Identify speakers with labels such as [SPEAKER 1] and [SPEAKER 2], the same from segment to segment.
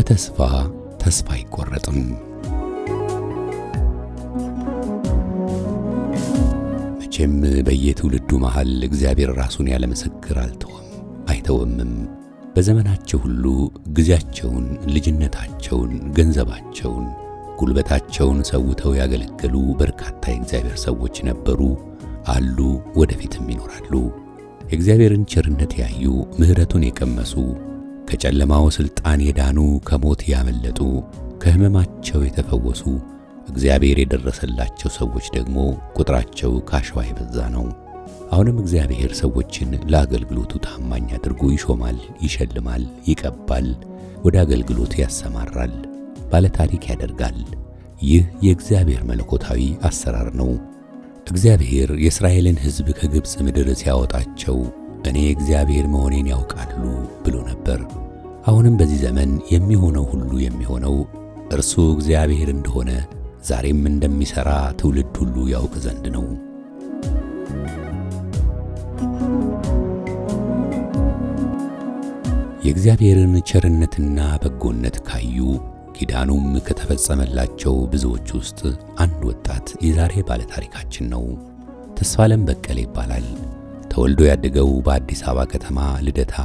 [SPEAKER 1] በተስፋ ተስፋ አይቆረጥም። መቼም በየትውልዱ መሃል እግዚአብሔር ራሱን ያለ ምስክር አልተወም አይተወምም። በዘመናቸው ሁሉ ጊዜያቸውን፣ ልጅነታቸውን፣ ገንዘባቸውን፣ ጉልበታቸውን ሰውተው ያገለገሉ በርካታ የእግዚአብሔር ሰዎች ነበሩ፣ አሉ፣ ወደፊትም ይኖራሉ። የእግዚአብሔርን ቸርነት ያዩ፣ ምሕረቱን የቀመሱ፣ ከጨለማው ሥልጣን የዳኑ፣ ከሞት ያመለጡ፣ ከሕመማቸው የተፈወሱ፣ እግዚአብሔር የደረሰላቸው ሰዎች ደግሞ ቁጥራቸው ካሸዋ የበዛ ነው። አሁንም እግዚአብሔር ሰዎችን ለአገልግሎቱ ታማኝ አድርጎ ይሾማል፣ ይሸልማል፣ ይቀባል፣ ወደ አገልግሎቱ ያሰማራል፣ ባለታሪክ ያደርጋል። ይህ የእግዚአብሔር መለኮታዊ አሰራር ነው። እግዚአብሔር የእስራኤልን ሕዝብ ከግብፅ ምድር ሲያወጣቸው እኔ እግዚአብሔር መሆኔን ያውቃሉ ብሎ ነበር። አሁንም በዚህ ዘመን የሚሆነው ሁሉ የሚሆነው እርሱ እግዚአብሔር እንደሆነ ዛሬም እንደሚሠራ ትውልድ ሁሉ ያውቅ ዘንድ ነው። የእግዚአብሔርን ቸርነትና በጎነት ካዩ ኪዳኑም ከተፈጸመላቸው ብዙዎች ውስጥ አንድ ወጣት የዛሬ ባለታሪካችን ነው። ተስፋለም በቀለ ይባላል። ተወልዶ ያደገው በአዲስ አበባ ከተማ ልደታ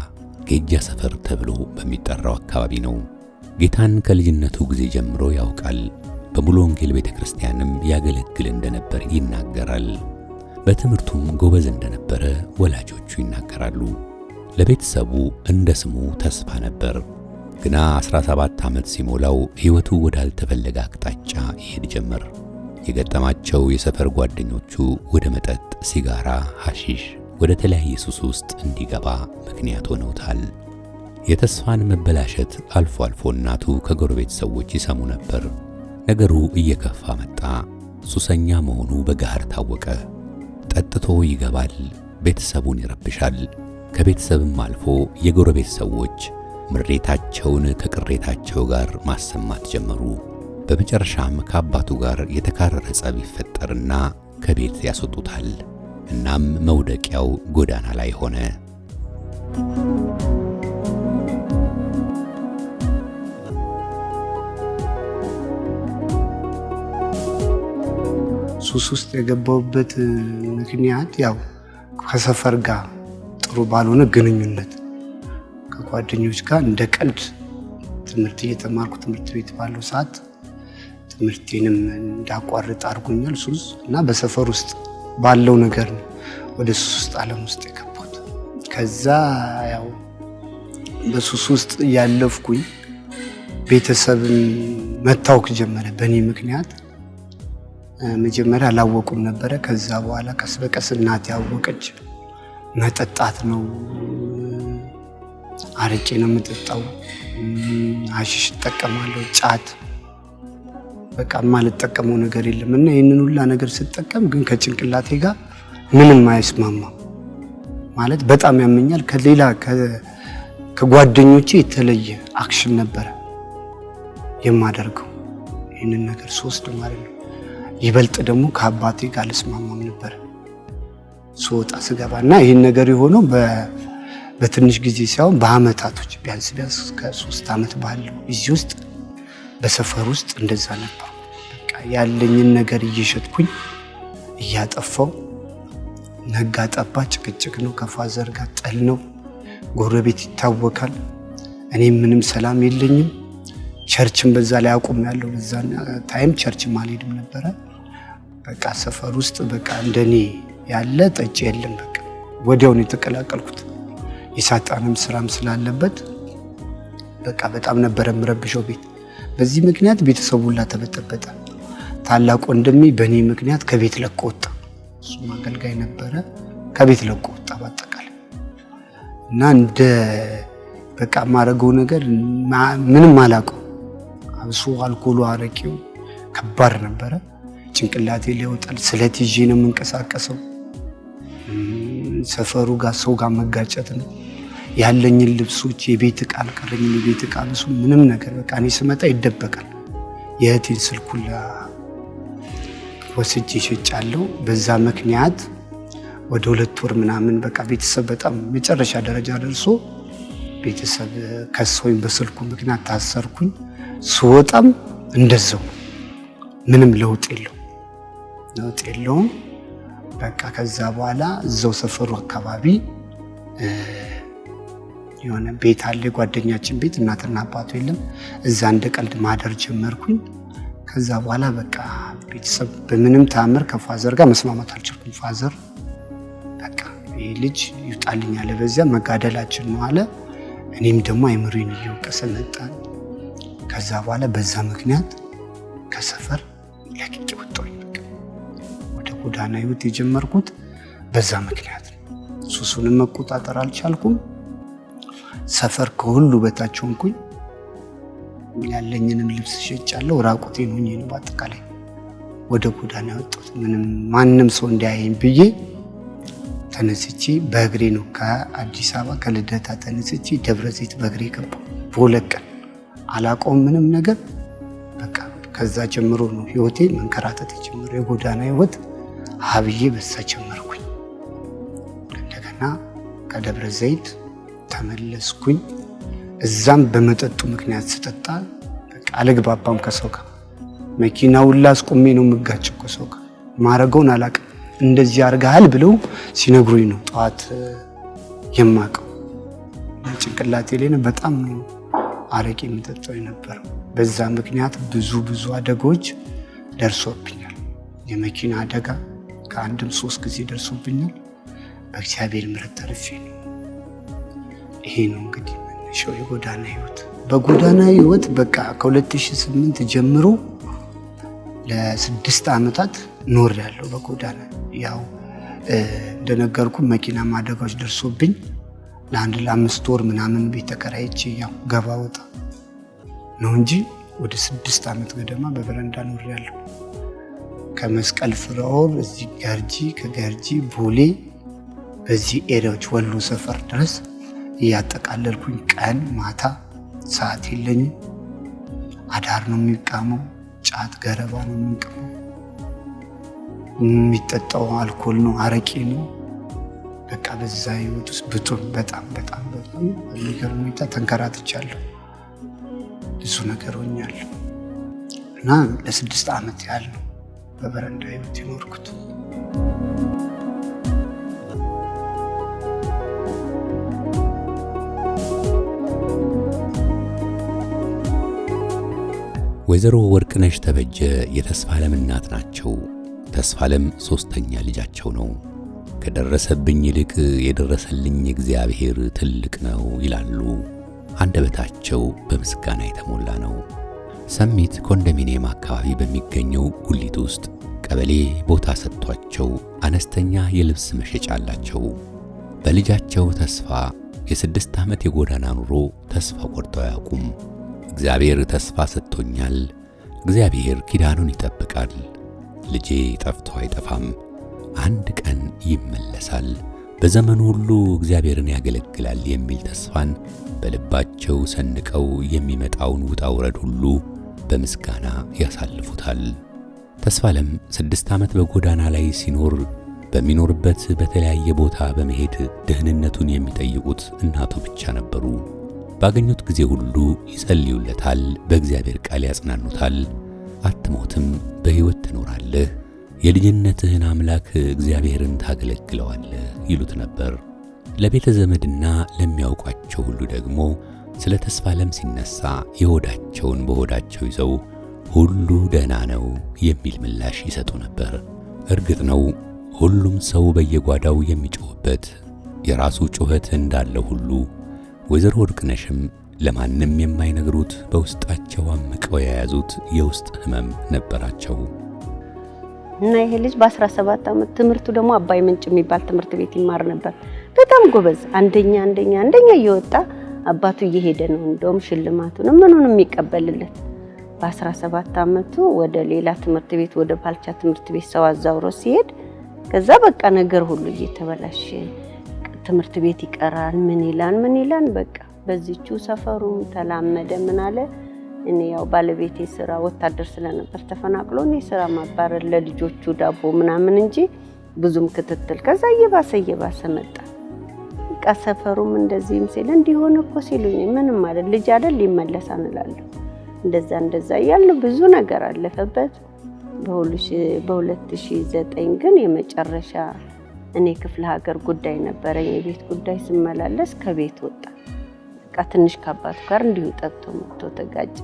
[SPEAKER 1] ጌጃ ሰፈር ተብሎ በሚጠራው አካባቢ ነው። ጌታን ከልጅነቱ ጊዜ ጀምሮ ያውቃል። በሙሉ ወንጌል ቤተክርስቲያንም ያገለግል እንደነበር ይናገራል። በትምህርቱም ጎበዝ እንደነበረ ወላጆቹ ይናገራሉ። ለቤተሰቡ እንደ ስሙ ተስፋ ነበር። ግና 17 ዓመት ሲሞላው ሕይወቱ ወዳልተፈለገ አቅጣጫ ይሄድ ጀመር። የገጠማቸው የሰፈር ጓደኞቹ ወደ መጠጥ፣ ሲጋራ፣ ሐሺሽ፣ ወደ ተለያየ ሱስ ውስጥ እንዲገባ ምክንያት ሆነውታል። የተስፋን መበላሸት አልፎ አልፎ እናቱ ከጎረቤት ሰዎች ይሰሙ ነበር። ነገሩ እየከፋ መጣ። ሱሰኛ መሆኑ በገሃድ ታወቀ። ጠጥቶ ይገባል፣ ቤተሰቡን ይረብሻል። ከቤተሰብም አልፎ የጎረቤት ሰዎች ምሬታቸውን ከቅሬታቸው ጋር ማሰማት ጀመሩ። በመጨረሻም ከአባቱ ጋር የተካረረ ጸብ ይፈጠርና ከቤት ያስወጡታል። እናም መውደቂያው ጎዳና ላይ ሆነ።
[SPEAKER 2] ሱስ ውስጥ የገባሁበት ምክንያት ያው ከሰፈር ጋር ጥሩ ባልሆነ ግንኙነት ከጓደኞች ጋር እንደ ቀልድ ትምህርት እየተማርኩ ትምህርት ቤት ባለው ሰዓት ትምህርቴንም እንዳቋርጥ አድርጎኛል ሱስ እና በሰፈር ውስጥ ባለው ነገር ነው ወደ ሱስ ውስጥ ዓለም ውስጥ የገባሁት። ከዛ ያው በሱስ ውስጥ እያለፍኩኝ ቤተሰብን መታወክ ጀመረ በእኔ ምክንያት። መጀመሪያ አላወቁም ነበረ። ከዛ በኋላ ቀስ በቀስ እናቴ ያወቀች። መጠጣት ነው፣ አረቄ ነው የምጠጣው፣ ሐሺሽ እጠቀማለሁ፣ ጫት፣ በቃ የማልጠቀመው ነገር የለም። እና ይህንን ሁላ ነገር ስጠቀም ግን ከጭንቅላቴ ጋር ምንም አይስማማም። ማለት በጣም ያመኛል። ከሌላ ከጓደኞቼ የተለየ action ነበረ የማደርገው ይህንን ነገር ስወስድ ማለት ነው። ይበልጥ ደግሞ ከአባቴ ጋር አልስማማም ነበር ስወጣ ስገባ እና ይህን ነገር የሆነው በትንሽ ጊዜ ሳይሆን በአመታቶች ቢያንስ ቢያንስ ከ3 ዓመት ባለው ጊዜ ውስጥ በሰፈር ውስጥ እንደዛ ነበር። በቃ ያለኝን ነገር እየሸጥኩኝ እያጠፋው ነጋ ጠባ ጭቅጭቅ ነው፣ ከ father ጋር ጠል ነው፣ ጎረቤት ይታወካል። እኔም ምንም ሰላም የለኝም። church ን በዛ ላይ አቁም ያለው በዛ time church ም አልሄድም ነበረ። በቃ ሰፈር ውስጥ በቃ እንደኔ ያለ ጠጪ የለም። በቃ ወዲያው ነው የተቀላቀልኩት። የሳጣንም ስራም ስላለበት በቃ በጣም ነበረ የምረብሸው ቤት። በዚህ ምክንያት ቤተሰቡ ሁላ ተበጠበጠ። ታላቅ ወንድሜ በእኔ ምክንያት ከቤት ለቆ ወጣ። እሱም አገልጋይ ነበረ። ከቤት ለቆ ወጣ በአጠቃላይ እና እንደ በቃ የማደርገው ነገር ምንም አላውቀው። አብሶ አልኮሉ፣ አረቂው ከባድ ነበረ። ጭንቅላቴ ሊወጣል። ስለት ይዤ ነው የምንቀሳቀሰው። ሰፈሩ ጋር ሰው ጋር መጋጨት ነው። ያለኝን ልብሶች የቤት ዕቃ አልቀረኝም። የቤት ዕቃ ብሱ ምንም ነገር በቃ እኔ ስመጣ ይደበቃል። የእህቴን ስልክ ሁላ ወስጄ ሸጫለሁ። በዛ ምክንያት ወደ 2 ወር ምናምን በቃ ቤተሰብ በጣም መጨረሻ ደረጃ ደርሶ ቤተሰብ ከሰውኝ በስልኩ ምክንያት ታሰርኩኝ። ስወጣም እንደዛው ምንም ለውጥ የለውም ለውጥ የለውም። በቃ ከዛ በኋላ እዛው ሰፈሩ አካባቢ የሆነ ቤት አለ፣ የጓደኛችን ቤት፣ እናትና አባቱ የለም። እዛ እንደ ቀልድ ማደር ጀመርኩኝ። ከዛ በኋላ በቃ ቤተሰብ በምንም ተአምር ከ father ጋር መስማማት አልቻልኩም። Father በቃ ይህ ልጅ ይውጣልኝ አለ፣ በዚያ መጋደላችን ነው አለ። እኔም ደግሞ አይምሮዬን እየወቀሰ መጣ። ከዛ በኋላ በዛ ምክንያት ከሰፈር ለቅቄ ወጣሁኝ። በቃ ወደ ጎዳና ህይወት የጀመርኩት በዛ ምክንያት ነው። ሱሱንም መቆጣጠር አልቻልኩም። ሰፈር ከሁሉ በታች ሆንኩኝ። ያለኝንም ልብስ ሸጫለሁ። ራቁቴን ሆኜ ነው በአጠቃላይ ወደ ጎዳና የወጣሁት። ምንም ማንም ሰው እንዲያየኝ ብዬ ተነስቼ በእግሬ ነው ከአዲስ አበባ ከልደታ ተነስቼ ደብረ ዘይት በእግሬ ገባሁ። በሁለት ቀን አላውቀውም ምንም ነገር። በቃ ከዛ ጀምሮ ነው ህይወቴ መንከራተት የጀመረው። የጎዳና ህይወት ሀብዬ በዛ ጀመርኩኝ። እንደገና ከደብረ ዘይት ተመለስኩኝ። እዛም በመጠጡ ምክንያት ስጠጣ በቃ አልግባባም ከሰው ጋር። መኪናውን ላስቆሜ ነው የምጋጨው ከሰው ጋር። ማረገውን አላውቅም። እንደዚህ አድርገሃል ብለው ሲነግሩኝ ነው ጠዋት የማውቀው። ጭንቅላቴ ላይ ነው በጣም ነው አረቄ የምጠጣው የነበረው። በዛ ምክንያት ብዙ ብዙ አደጋዎች ደርሶብኛል። የመኪና አደጋ ከአንድም 3 ጊዜ ደርሶብኛል። በእግዚአብሔር ምሕረት ተርፌ ነው። ይሄ ነው እንግዲህ መነሻው የጎዳና ህይወት። በጎዳና ህይወት በቃ ከ2008 ጀምሮ ለ6 ዓመታት ኖር ያለው በጎዳና። ያው እንደነገርኩ መኪና አደጋዎች ደርሶብኝ ለአንድ ለ5 ወር ምናምን ቤት ተከራይቼ ያው ገባ ወጣ ነው እንጂ ወደ 6 ዓመት ገደማ በበረንዳ ኖር ያለው። ከመስቀል ፍላወር እዚህ ገርጂ፣ ከገርጂ ቦሌ፣ በዚህ area ዎች ወሎ ሰፈር ድረስ እያጠቃለልኩኝ ቀን ማታ ሰዓት የለኝም። አዳር ነው የሚቃመው፣ ጫት ገረባ ነው የሚቃመው፣ የሚጠጣው አልኮል ነው፣ አረቄ ነው። በቃ በዛ ህይወት ውስጥ ብጡን በጣም በጣም በጣም በሚገርም ሁኔታ ተንከራትቻለሁ። ብዙ ነገር ሆኛለሁ እና ለ6 ዓመት ያህል ነው በበረንዳ ህይወት የኖርኩት።
[SPEAKER 1] ወይዘሮ ወርቅነሽ ተበጀ የተስፋለም እናት ናቸው። ተስፋለም 3ኛ ልጃቸው ነው። ከደረሰብኝ ይልቅ የደረሰልኝ እግዚአብሔር ትልቅ ነው ይላሉ። አንደበታቸው በምስጋና የተሞላ ነው። ሰሚት ኮንዶሚኒየም አካባቢ በሚገኘው ጉሊት ውስጥ ቀበሌ ቦታ ሰጥቷቸው አነስተኛ የልብስ መሸጫ አላቸው። በልጃቸው ተስፋ የ6 ዓመት የጎዳና ኑሮ ተስፋ ቆርጠው አያውቁም። እግዚአብሔር ተስፋ ሰጥቶኛል፣ እግዚአብሔር ኪዳኑን ይጠብቃል፣ ልጄ ጠፍቶ አይጠፋም፣ አንድ ቀን ይመለሳል፣ በዘመኑ ሁሉ እግዚአብሔርን ያገለግላል የሚል ተስፋን በልባቸው ሰንቀው የሚመጣውን ውጣ ውረድ ሁሉ በምስጋና ያሳልፉታል። ተስፋለም 6 ዓመት በጎዳና ላይ ሲኖር በሚኖርበት በተለያየ ቦታ በመሄድ ደህንነቱን የሚጠይቁት እናቱ ብቻ ነበሩ። ባገኙት ጊዜ ሁሉ ይጸልዩለታል፣ በእግዚአብሔር ቃል ያጽናኑታል። አትሞትም፣ በሕይወት ትኖራለህ፣ የልጅነትህን አምላክ እግዚአብሔርን ታገለግለዋለህ ይሉት ነበር። ለቤተ ዘመድና ለሚያውቋቸው ሁሉ ደግሞ ስለ ተስፋለም ሲነሳ የሆዳቸውን በሆዳቸው ይዘው ሁሉ ደህና ነው የሚል ምላሽ ይሰጡ ነበር። እርግጥ ነው ሁሉም ሰው በየጓዳው የሚጮህበት የራሱ ጩኸት እንዳለ ሁሉ ወይዘሮ ወርቅነሽም ለማንም የማይነግሩት በውስጣቸው አምቀው የያዙት የውስጥ ህመም ነበራቸው።
[SPEAKER 3] እና ይሄ ልጅ በ17 ዓመት ትምህርቱ ደግሞ አባይ ምንጭ የሚባል ትምህርት ቤት ይማር ነበር። በጣም ጎበዝ፣ አንደኛ አንደኛ አንደኛ እየወጣ አባቱ እየሄደ ነው እንደውም ሽልማቱንም ምኑንም የሚቀበልለት። በ17 ዓመቱ ወደ ሌላ ትምህርት ቤት ወደ ባልቻ ትምህርት ቤት ሰው አዛውሮ ሲሄድ ከዛ በቃ ነገር ሁሉ እየተበላሸ ትምህርት ቤት ይቀራል። ምን ይላል ምን ይላል በቃ በዚቹ ሰፈሩም ተላመደ። ምን አለ እኔ ያው ባለቤቴ ስራ ወታደር ስለነበር ተፈናቅሎ እኔ ስራ ማባረር ለልጆቹ ዳቦ ምናምን እንጂ ብዙም ክትትል ከዛ እየባሰ እየባሰ መጣ። በቃ ሰፈሩም እንደዚህም ሲል እንዲሆን እኮ ሲሉኝ ምንም ማለት ልጅ አይደል ይመለሳል እላለሁ። እንደዛ እንደዛ እያልን ብዙ ነገር አለፈበት። በ2009 ግን የመጨረሻ እኔ ክፍለ ሀገር ጉዳይ ነበረኝ፣ የቤት ጉዳይ ስመላለስ ከቤት ወጣ። በቃ ትንሽ ከአባቱ ጋር እንዲሁ ጠጥቶ መጥቶ ተጋጨ፣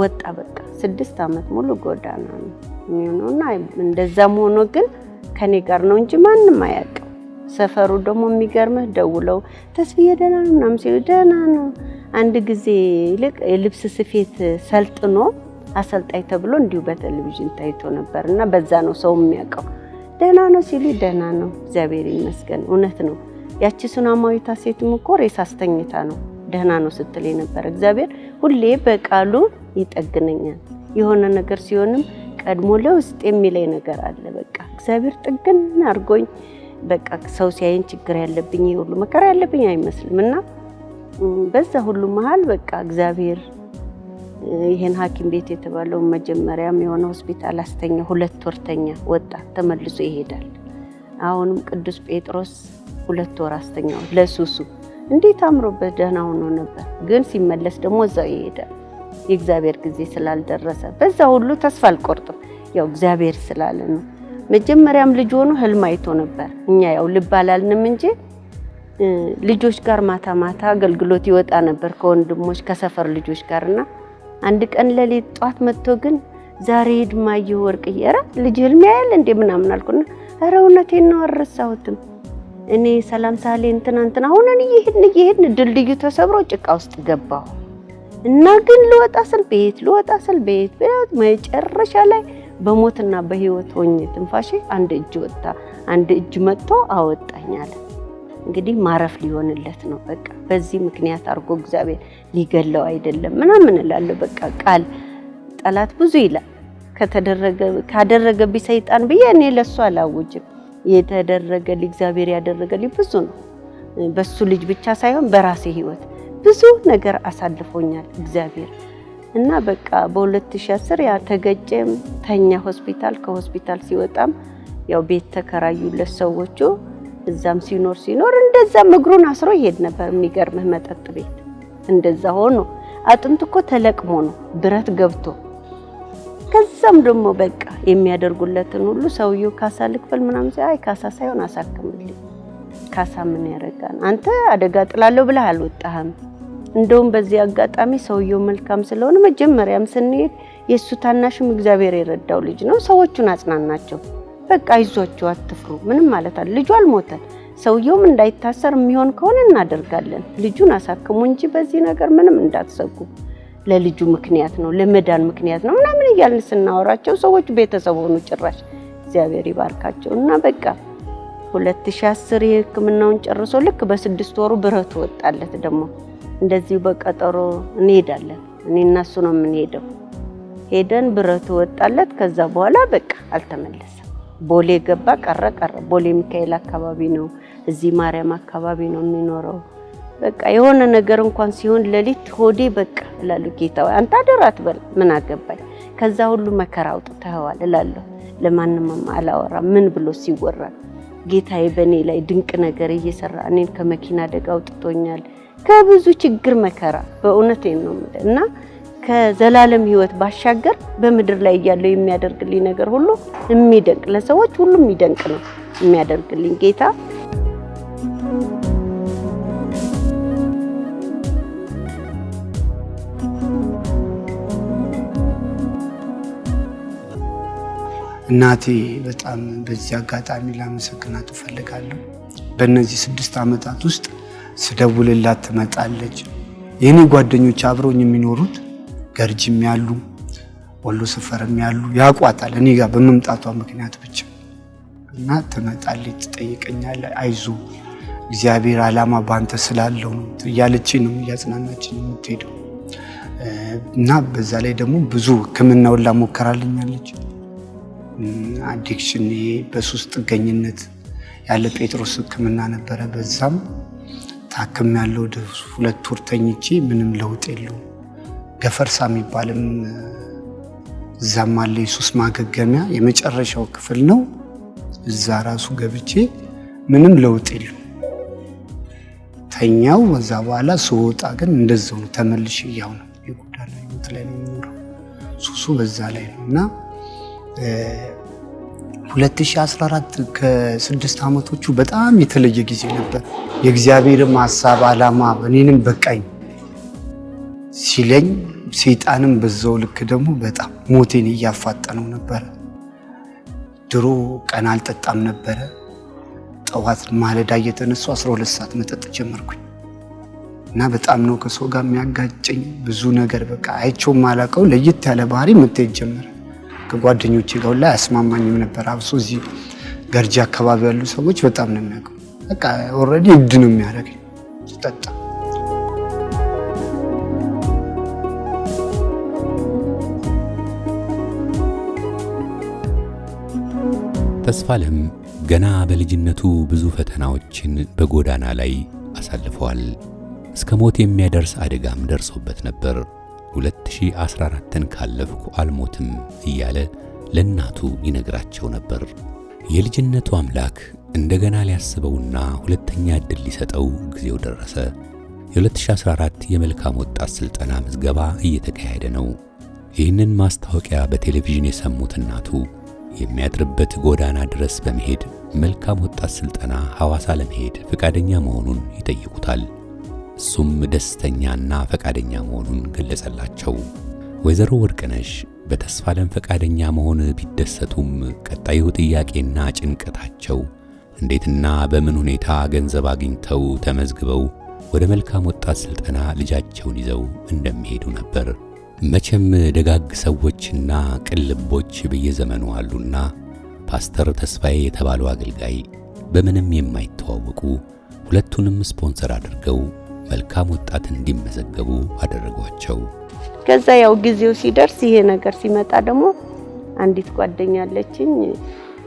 [SPEAKER 3] ወጣ። በቃ 6 ዓመት ሙሉ ጎዳና ነው የሚሆነውና እንደዛም ሆኖ ግን ከኔ ጋር ነው እንጂ ማንም አያውቅም። ሰፈሩ ደግሞ የሚገርምህ ደውለው ተስፍዬ ደህና ነው ምናምን ሲሉ ደህና ነው። አንድ ጊዜ ይልቅ የልብስ ስፌት ሰልጥኖ አሰልጣኝ ተብሎ እንዲሁ በቴሌቪዥን ታይቶ ነበር እና በዛ ነው ሰው የሚያውቀው። ደህና ነው ሲሉ ደህና ነው እግዚአብሔር ይመስገን፣ እውነት ነው። ያቺ ሱናማዊቷ ሴትም እኮ ሬሳ አስተኝታ ነው ደህና ነው ስትል የነበረ። እግዚአብሔር ሁሌ በቃሉ ይጠግነኛል። የሆነ ነገር ሲሆንም ቀድሞ ለውስጥ የሚለኝ ነገር አለ። በቃ እግዚአብሔር ጥግን አድርጎኝ በቃ ሰው ሲያይን ችግር ያለብኝ ሁሉ መከራ ያለብኝ አይመስልም። እና በዛ ሁሉ መሀል በቃ እግዚአብሔር ይሄን ሐኪም ቤት የተባለው መጀመሪያም የሆነ ሆስፒታል አስተኛ፣ 2 ወር ተኛ፣ ወጣ፣ ተመልሶ ይሄዳል። አሁንም ቅዱስ ጴጥሮስ 2 ወር አስተኛው ለሱሱ። እንዴት አምሮበት ደህና ሆኖ ነበር፣ ግን ሲመለስ ደግሞ እዛው ይሄዳል። የእግዚአብሔር ጊዜ ስላልደረሰ በዛ ሁሉ ተስፋ አልቆርጥም። ያው እግዚአብሔር ስላለ ነው። መጀመሪያም ልጅ ሆኖ ህልም አይቶ ነበር። እኛ ያው ልብ አላልንም እንጂ ልጆች ጋር ማታ ማታ አገልግሎት ይወጣ ነበር ከወንድሞች ከሰፈር ልጆች ጋርና አንድ ቀን ለሊት ጧት መጥቶ ግን ዛሬ ሂድ ወርቅዬ፣ ኧረ ልጅ ህልም ያያል እንዴ ምናምን አልኩና ኧረ እውነቴን ነው አልረሳሁትም። እኔ ሰላም ሳሌ እንትና እንትና ሆነን እየሄድን ድልድዩ ተሰብሮ ጭቃ ውስጥ ገባሁ እና ግን ልወጣ ስል ቤት መጨረሻ ላይ በሞትና በህይወት ሆኜ ትንፋሼ አንድ እጅ ወጣ፣ አንድ እጅ መጥቶ አወጣኝ አለ። እንግዲህ ማረፍ ሊሆንለት ነው። በቃ በዚህ ምክንያት አድርጎ እግዚአብሔር ሊገለው አይደለም ምናምን እላለሁ። በቃ ቃል ጠላት ብዙ ይላል። ካደረገብኝ ሰይጣን ብዬ እኔ ለሱ አላውጅም። የተደረገልኝ እግዚአብሔር ያደረገልኝ ብዙ ነው። በሱ ልጅ ብቻ ሳይሆን በራሴ ህይወት ብዙ ነገር አሳልፎኛል እግዚአብሔር። እና በቃ በ2010 ያ ተገጨም፣ ተኛ ሆስፒታል። ከሆስፒታል ሲወጣም ያው ቤት ተከራዩለት ሰዎቹ። እዛም ሲኖር ሲኖር እንደዛም እግሩን አስሮ ይሄድ ነበር። የሚገርምህ መጠጥ ቤት እንደዛ ሆኖ አጥንት እኮ ተለቅሞ ነው ብረት ገብቶ። ከዛም ደግሞ በቃ የሚያደርጉለትን ሁሉ ሰውየው ካሳ ልክፈል ምናምን ሲል አይ ካሳ ሳይሆን አሳክምልኝ፣ ካሳ ምን ያደርጋል አንተ አደጋ ጥላለሁ ብለህ አልወጣህም። እንደውም በዚህ አጋጣሚ ሰውየው መልካም ስለሆነ መጀመሪያም ስንሄድ የእሱ ታናሽም እግዚአብሔር የረዳው ልጅ ነው። ሰዎቹን አጽናናቸው። በቃ አይዟችሁ አትፍሩ፣ ምንም ማለት አለ ልጁ አልሞተም። ሰውየውም እንዳይታሰር የሚሆን ከሆነ እናደርጋለን። ልጁን አሳክሙ እንጂ በዚህ ነገር ምንም እንዳትሰጉ፣ ለልጁ ምክንያት ነው ለመዳን ምክንያት ነው ምናምን እያልን ስናወራቸው ሰዎቹ ቤተሰብ ሆኑ። ጭራሽ እግዚአብሔር ይባርካቸው እና በቃ 2010 የሕክምናውን ጨርሶ ልክ በ6 ወሩ ብረቱ ወጣለት። ደግሞ እንደዚሁ በቀጠሮ እንሄዳለን፣ እኔ እና እሱ ነው የምንሄደው። ሄደን ብረቱ ወጣለት። ከዛ በኋላ በቃ አልተመለሰም። ቦሌ ገባ፣ ቀረ ቀረ። ቦሌ ሚካኤል አካባቢ ነው፣ እዚህ ማርያም አካባቢ ነው የሚኖረው። በቃ የሆነ ነገር እንኳን ሲሆን ሌሊት ሆዴ በቃ እላለሁ፣ ጌታ ሆይ አንተ አደራ አትበል፣ ምን አገባኝ፣ ከዛ ሁሉ መከራ አውጥተኸዋል እላለሁ። ለማንም አላወራም፣ ምን ብሎ ሲወራ ጌታዬ በእኔ ላይ ድንቅ ነገር እየሰራ እኔን ከመኪና አደጋ አውጥቶኛል፣ ከብዙ ችግር መከራ፣ በእውነት ነው የምልህ። እና ከዘላለም ሕይወት ባሻገር በምድር ላይ እያለው የሚያደርግልኝ ነገር ሁሉ የሚደንቅ ለሰዎች ሁሉ የሚደንቅ ነው የሚያደርግልኝ ጌታ።
[SPEAKER 2] እናቴ በጣም በዚህ አጋጣሚ ላመሰግናት እፈልጋለሁ። በእነዚህ 6 ዓመታት ውስጥ ስደውልላት ትመጣለች። የኔ ጓደኞች አብረውኝ የሚኖሩት ገርጂም ያሉ ወሎ ሰፈርም ያሉ ያውቋታል፣ እኔ ጋር በመምጣቷ ምክንያት ብቻ እና ትመጣለች፣ ትጠይቀኛለች። አይዞ እግዚአብሔር ዓላማ ባንተ ስላለው ነው እያለች ነው እያጽናናችን የምትሄደው። እና በዛ ላይ ደግሞ ብዙ ሕክምናውን ላሞከራልኛለች። አዲክሽን ይሄ በሱስ ጥገኝነት ያለ ጴጥሮስ ሕክምና ነበረ። በዛም ታክም ያለው 2 ወር ተኝቼ ምንም ለውጥ የለውም። ገፈርሳ የሚባልም እዛም አለ የሱስ ማገገሚያ የመጨረሻው ክፍል ነው። እዛ ራሱ ገብቼ ምንም ለውጥ የለውም። ተኛው። በዛ በኋላ ስወጣ ግን እንደዛው ነው ተመልሼ፣ ያው ነው የጎዳና ህይወት ላይ ነው የምኖረው። ሱሱ በዛ ላይ ነው። እና 2014 ከ6 ዓመቶቹ በጣም የተለየ ጊዜ ነበር። የእግዚአብሔርም ሀሳብ ዓላማ እኔንም በቃኝ ሲለኝ፣ ሰይጣንም በዛው ልክ ደግሞ በጣም ሞቴን እያፋጠነው ነበረ። ድሮ ቀን አልጠጣም ነበረ። ጠዋት ማለዳ እየተነሱ 12 ሰዓት መጠጥ ጀመርኩኝ እና በጣም ነው ከሰው ጋር የሚያጋጨኝ፣ ብዙ ነገር በቃ አይቼው ማላውቀው ለየት ያለ ባህሪ መታየት ጀመረ። ከጓደኞቼ ጋር ሁላ አያስማማኝም ነበር። አብሶ እዚህ ገርጂ አካባቢ ያሉ ሰዎች በጣም ነው የሚያውቀው። በቃ already እብድ ነው የሚያደርገኝ ስጠጣ።
[SPEAKER 1] ተስፋለም ገና በልጅነቱ ብዙ ፈተናዎችን በጎዳና ላይ አሳልፈዋል። እስከ ሞት የሚያደርስ አደጋም ደርሶበት ነበር። 2014ን ካለፍኩ አልሞትም እያለ ለእናቱ ይነግራቸው ነበር። የልጅነቱ አምላክ እንደገና ሊያስበውና ሁለተኛ ዕድል ሊሰጠው ጊዜው ደረሰ። የ2014 የመልካም ወጣት ስልጠና ምዝገባ እየተካሄደ ነው። ይህንን ማስታወቂያ በቴሌቪዥን የሰሙት እናቱ የሚያድርበት ጎዳና ድረስ በመሄድ መልካም ወጣት ስልጠና ሐዋሳ ለመሄድ ፈቃደኛ መሆኑን ይጠይቁታል። እሱም ደስተኛና ፈቃደኛ መሆኑን ገለጸላቸው። ወይዘሮ ወርቅነሽ በተስፋለም ፈቃደኛ መሆን ቢደሰቱም ቀጣዩ ጥያቄና ጭንቀታቸው እንዴትና በምን ሁኔታ ገንዘብ አግኝተው ተመዝግበው ወደ መልካም ወጣት ስልጠና ልጃቸውን ይዘው እንደሚሄዱ ነበር። መቼም ደጋግ ሰዎችና ቅን ልቦች በየዘመኑ አሉና ፓስተር ተስፋዬ የተባሉ አገልጋይ በምንም የማይተዋወቁ ሁለቱንም ስፖንሰር አድርገው መልካም ወጣት እንዲመዘገቡ አደረጓቸው።
[SPEAKER 3] ከዛ ያው ጊዜው ሲደርስ ይሄ ነገር ሲመጣ ደግሞ አንዲት ጓደኛ አለችኝ፣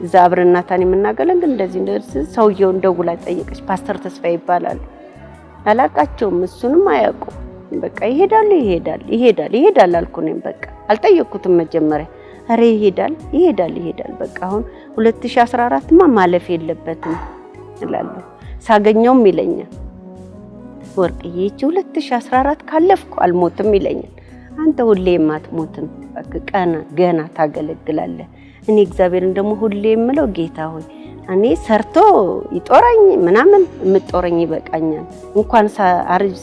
[SPEAKER 3] እዛ አብረን እናታን የምናገለግል፣ እንደዚህ እንደዚህ ሰውየውን ደውላ ጠየቀች። ፓስተር ተስፋዬ ይባላሉ። አላቃቸውም፣ እሱንም አያውቁም። በቃ ይሄዳል ይሄዳል ይሄዳል ይሄዳል አልኩ። እኔም በቃ አልጠየቅኩትም መጀመሪያ። ኧረ ይሄዳል ይሄዳል ይሄዳል፣ በቃ አሁን 2014ማ ማለፍ የለበትም እላለሁ። ሳገኘውም ይለኛል፣ ወርቅዬ ይህቺ 2014 ካለፍኩ አልሞትም ይለኛል። አንተ ሁሌም አትሞትም፣ በቃ ቀና ገና ታገለግላለህ። እኔ እግዚአብሔርን ደግሞ ሁሌ የምለው ጌታ ሆይ፣ እኔ ሰርቶ ይጦረኝ ምናምን የምጦረኝ ይበቃኛል። እንኳን አርጅ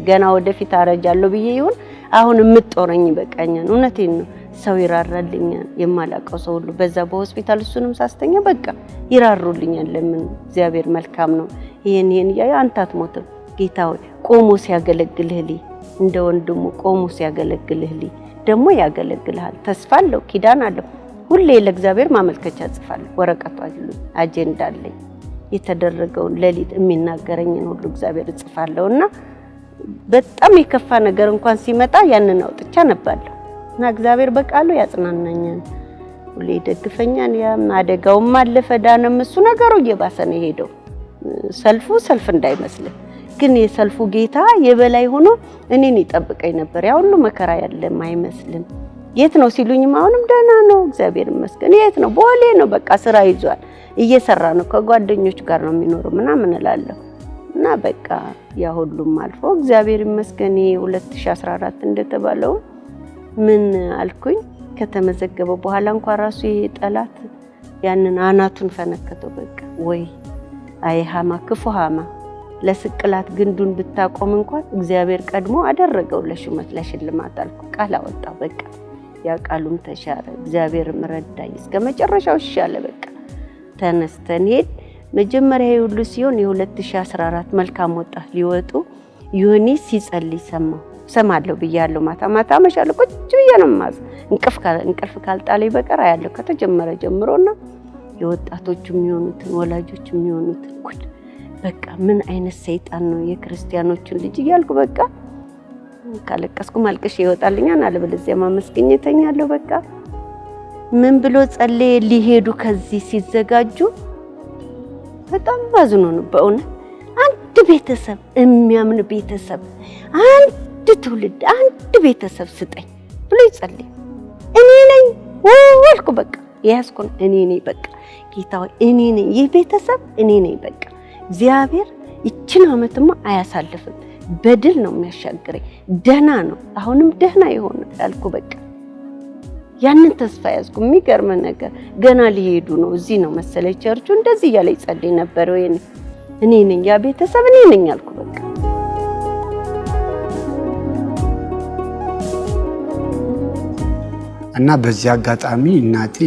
[SPEAKER 3] ገና ወደፊት አረጃለሁ ብዬ ይሁን አሁን የምጦረኝ ይበቃኛል። እውነቴን ነው። ሰው ይራራልኛል፣ የማላውቀው ሰው ሁሉ በዛ በሆስፒታል እሱንም ሳስተኛ በቃ ይራሩልኛል። ለምን እግዚአብሔር መልካም ነው። ይሄን ይሄን እያየ አንተ አትሞትም ጌታ ሆይ፣ ቆሞ ሲያገለግልህ ልይ፣ እንደ ወንድሙ ቆሞ ሲያገለግልህ ልይ፣ ደግሞ ያገለግልሃል። ተስፋ አለው፣ ኪዳን አለው። ሁሌ ለእግዚአብሔር ማመልከቻ ጽፋለሁ። ወረቀቱ አሉ፣ አጀንዳ አለኝ። የተደረገውን ሌሊት የሚናገረኝን ሁሉ እግዚአብሔር እጽፋለሁ እና በጣም የከፋ ነገር እንኳን ሲመጣ ያንን አውጥቼ አነባለሁ እና እግዚአብሔር በቃሉ ያጽናናኛል፣ ሁሌ ይደግፈኛል። ያም አደጋውም አለፈ፣ ዳነም። እሱ ነገሩ እየባሰ ነው የሄደው። ሰልፉ ሰልፍ እንዳይመስልህ ግን የሰልፉ ጌታ የበላይ ሆኖ እኔን ይጠብቀኝ ነበር። ያ ሁሉ መከራ ያለም አይመስልም። የት ነው ሲሉኝም አሁንም ደህና ነው እግዚአብሔር ይመስገን። የት ነው? ቦሌ ነው። በቃ ስራ ይዟል፣ እየሰራ ነው፣ ከጓደኞች ጋር ነው የሚኖረው ምናምን እላለሁ። እና በቃ ያ ሁሉም አልፎ እግዚአብሔር ይመስገን ይሄ 2014 እንደተባለው ምን አልኩኝ፣ ከተመዘገበ በኋላ እንኳን ራሱ ይሄ ጠላት ያንን አናቱን ፈነከተው። በቃ ወይ አይ ሀማ፣ ክፉ ሀማ፣ ለስቅላት ግንዱን ብታቆም እንኳን እግዚአብሔር ቀድሞ አደረገው ለሹመት ለሽልማት አልኩ። ቃል አወጣው። በቃ ያ ቃሉም ተሻረ። እግዚአብሔርም ረዳኝ እስከ መጨረሻው እሺ አለ። በቃ ተነስተን ሄድ። መጀመሪያ ይሄ ሁሉ ሲሆን የ2014 መልካም ወጣት ሊወጡ ዮኒ ሲጸልይ ሰማሁ። ሰማለሁ ብያለሁ። ማታ ማታ አመሻለሁ፣ ቁጭ ብዬ ነው የማዝ፣ እንቅልፍ ካልጣለኝ በቀር አያለሁ ከተጀመረ ጀምሮና የወጣቶቹ የሚሆኑትን ወላጆች የሚሆኑትን ጉድ፣ በቃ ምን አይነት ሰይጣን ነው የክርስቲያኖችን ልጅ እያልኩ፣ በቃ ካለቀስኩ ማልቀሽ ይወጣልኛል፣ አለበለዚያ ማመስገኝ እተኛለሁ። በቃ ምን ብሎ ጸለየ? ሊሄዱ ከዚህ ሲዘጋጁ በጣም አዝኖ ነው በእውነት። አንድ ቤተሰብ፣ የሚያምን ቤተሰብ፣ አንድ ትውልድ፣ አንድ ቤተሰብ ስጠኝ ብሎ ይጸልይ። እኔ ነኝ ወልኩ፣ በቃ የያዝኩን እኔ ነኝ። በቃ ጌታ ሆይ እኔ ነኝ፣ ይህ ቤተሰብ እኔ ነኝ። በቃ እግዚአብሔር ይችን አመትማ አያሳልፍም፣ በድል ነው የሚያሻግረኝ። ደህና ነው፣ አሁንም ደህና ይሆናል አልኩ። በቃ ያንን ተስፋ ያዝኩ። የሚገርም ነገር ገና ሊሄዱ ነው፣ እዚህ ነው መሰለኝ ቸርቹ፣ እንደዚህ እያለ ይጸልይ ነበር። ወይኔ እኔ ነኝ ያ ቤተሰብ እኔ ነኝ አልኩ። በቃ
[SPEAKER 2] እና በዚህ አጋጣሚ እናቴ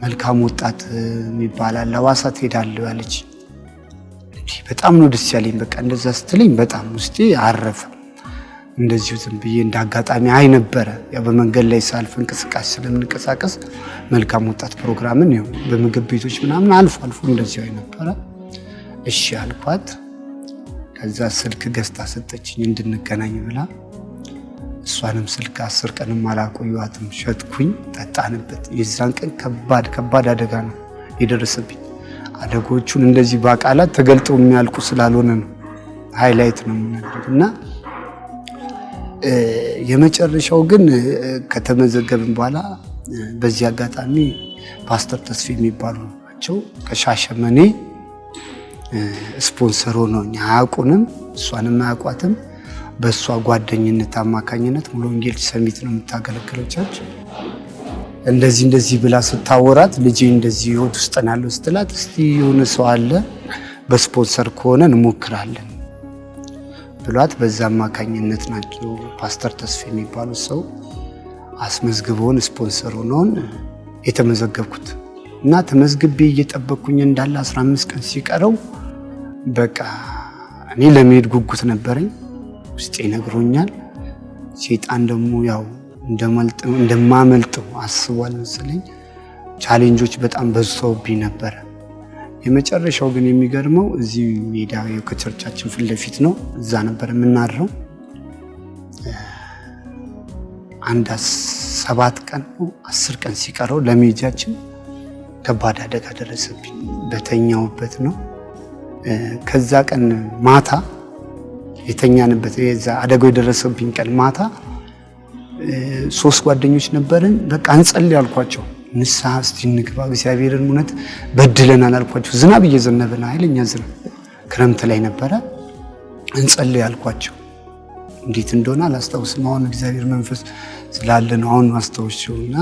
[SPEAKER 2] መልካም ወጣት የሚባል አለ ሐዋሳ ትሄዳለህ አለች። በጣም ነው ደስ ያለኝ። በቃ እንደዛ ስትለኝ በጣም ውስጤ አረፈ። እንደዚሁ ዝም ብዬ እንደ አጋጣሚ አይ ነበረ ያው በመንገድ ላይ ሳልፍ እንቅስቃሴ ስለምንቀሳቀስ መልካም ወጣት ፕሮግራምን ያው በምግብ ቤቶች ምናምን አልፎ አልፎ እንደዚሁ አይ ነበረ። እሺ አልኳት። ከዛ ስልክ ገዝታ ሰጠችኝ እንድንገናኝ ብላ። እሷንም ስልክ 10 ቀንም አላቆየኋትም፣ ሸጥኩኝ፣ ጠጣንበት። የዛን ቀን ከባድ ከባድ አደጋ ነው የደረሰብኝ። አደጋዎቹን እንደዚህ በቃላት ተገልጠው የሚያልቁ ስላልሆነ ነው highlight ነው የምናደርግ እና የመጨረሻው ግን ከተመዘገብን በኋላ በዚህ አጋጣሚ ፓስተር ተስፌ የሚባሉ ናቸው ከሻሸመኔ ስፖንሰር ሆነው አያውቁንም፣ እሷንም አያውቋትም። በእሷ ጓደኝነት አማካኝነት ሙሉ ወንጌል ሰሚት ነው የምታገለግለው church። እንደዚህ እንደዚህ ብላ ስታወራት ልጄ እንደዚህ ህይወት ውስጥ ነው ያለው ስትላት፣ እስቲ የሆነ ሰው አለ በስፖንሰር ከሆነ እንሞክራለን ብሏት፣ በዛ አማካኝነት ናቸው ፓስተር ተስፌ የሚባሉት ሰው አስመዝግበውን ስፖንሰር ሆነውን የተመዘገብኩት። እና ተመዝግቤ እየጠበቅኩኝ እንዳለ 15 ቀን ሲቀረው በቃ እኔ ለመሄድ ጉጉት ነበረኝ፣ ውስጤ ነግሮኛል። ሴጣን ደግሞ ያው እንደማመልጠው አስቧል መሰለኝ። Challenge ኦች በጣም በዝተውብኝ ነበረ። የመጨረሻው ግን የሚገርመው እዚህ ሜዳ ከ church ኣችን ፊት ለፊት ነው፣ እዛ ነበር የምናድረው። አንድ 7 ቀን 10 ቀን ሲቀረው ለሜጃችን ከባድ አደጋ ደረሰብኝ። በተኛውበት ነው። ከዛ ቀን ማታ የተኛንበት የዛ አደጋው የደረሰብኝ ቀን ማታ 3 ጓደኞች ነበርን። በቃ እንጸልይ አልኳቸው። ንስሐ እስቲ እንግባ፣ እግዚአብሔርን እውነት በድለናል አልኳቸው። ዝናብ እየዘነበ ነው፣ ኃይለኛ ዝናብ ክረምት ላይ ነበረ። እንጸልይ አልኳቸው። እንዴት እንደሆነ አላስታውስም። አሁን እግዚአብሔር መንፈስ ስላለ ነው አሁን ማስታወሻውና